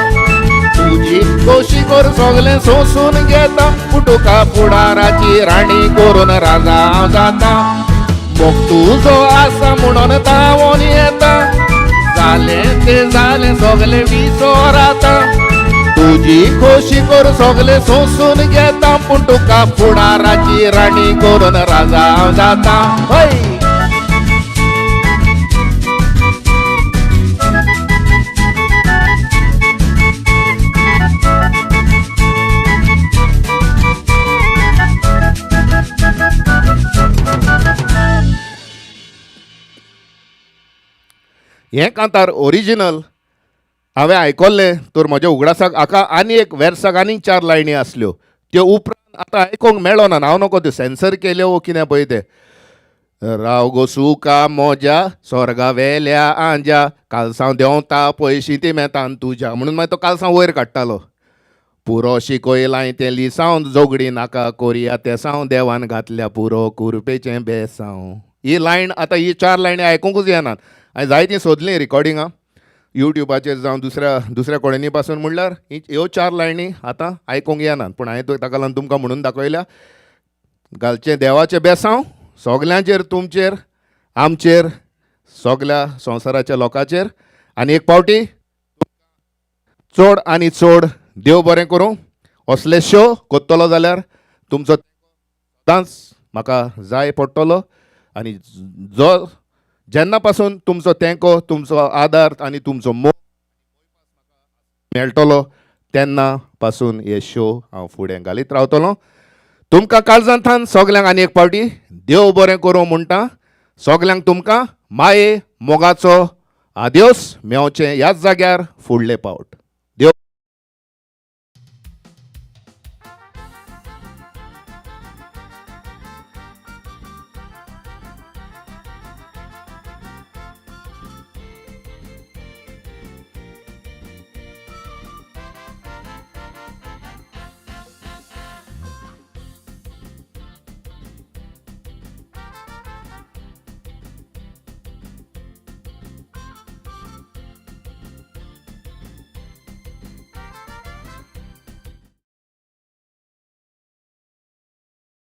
तुजी खोशी कर सगलें सोंसून घेता. पूण तुका फुडाराची राणी करून राजा हांव जाता. मोग तुजो आसा म्हणून धांवोन येता. जालें तें जालें सगलें विसर आतां. तुजी खोशी कर सगलें सोंसून घेता. पूण तुका फुडाराची राणी करून राजा हांव जाता. हय. हें कांतार ओरिजिनल हांवें आयकल्लें तर म्हज्या उगडासाक हाका आनी एक वेर्साक आनीक 4 लायनी आसल्यो त्यो उपरांत आतां आयकूंक मेळना. हांव नको त्यो सेन्सर केल्यो वो कितें पळय तें. राव गो सुका मोज्या स्वर्गा वेल्या आंज्या कालसांव देंवता पयशी ती मेतान तुज्या म्हणून मागीर तो कालसांव वयर काडटालो. पुरो शिकयलां तें लिसांव जोगडी नाका कोरया तेसांव देवान घातल्या पुरो कुरपेचें बेसांव. ही लायन आतां ही 4 लायनी आयकुंकूच येनात. हांवें जायतीं सोदलीं रिकॉर्डिंगां युट्यूबाचेर जावं दुसऱ्या दुसऱ्या कोडेनी पासून म्हणल्यार ह्यो 4 लायनी आतां आयकूंक येनात. पूण हांवें ताका लागून तुमकां म्हणून दाखयल्या. घालचें देवाचें बेसांव सगल्यांचेर, तुमचेर, आमचेर, सगल्या संवसाराच्या लोकांचेर. आनी एक पावटी चड आनी चड देव बरें करूं. असले शो कोत्तलो जाल्यार तुमचो सदांच म्हाका जाय पडटलो. आनी जो जेन्ना पासून तुमचो तेंको, तुमचो आदार आनी तुमचो मोग मेळटलो तेन्ना पासून हे शो हांव फुडें घालीत रावतलो. तुमकां काळजांतल्यान सगल्यांक आनी एक पावटी देव बरें करूं म्हणटा. सगल्यांक तुमकां माये मोगाचो आद्योस मेवचें ह्याच जाग्यार फुडले पावट.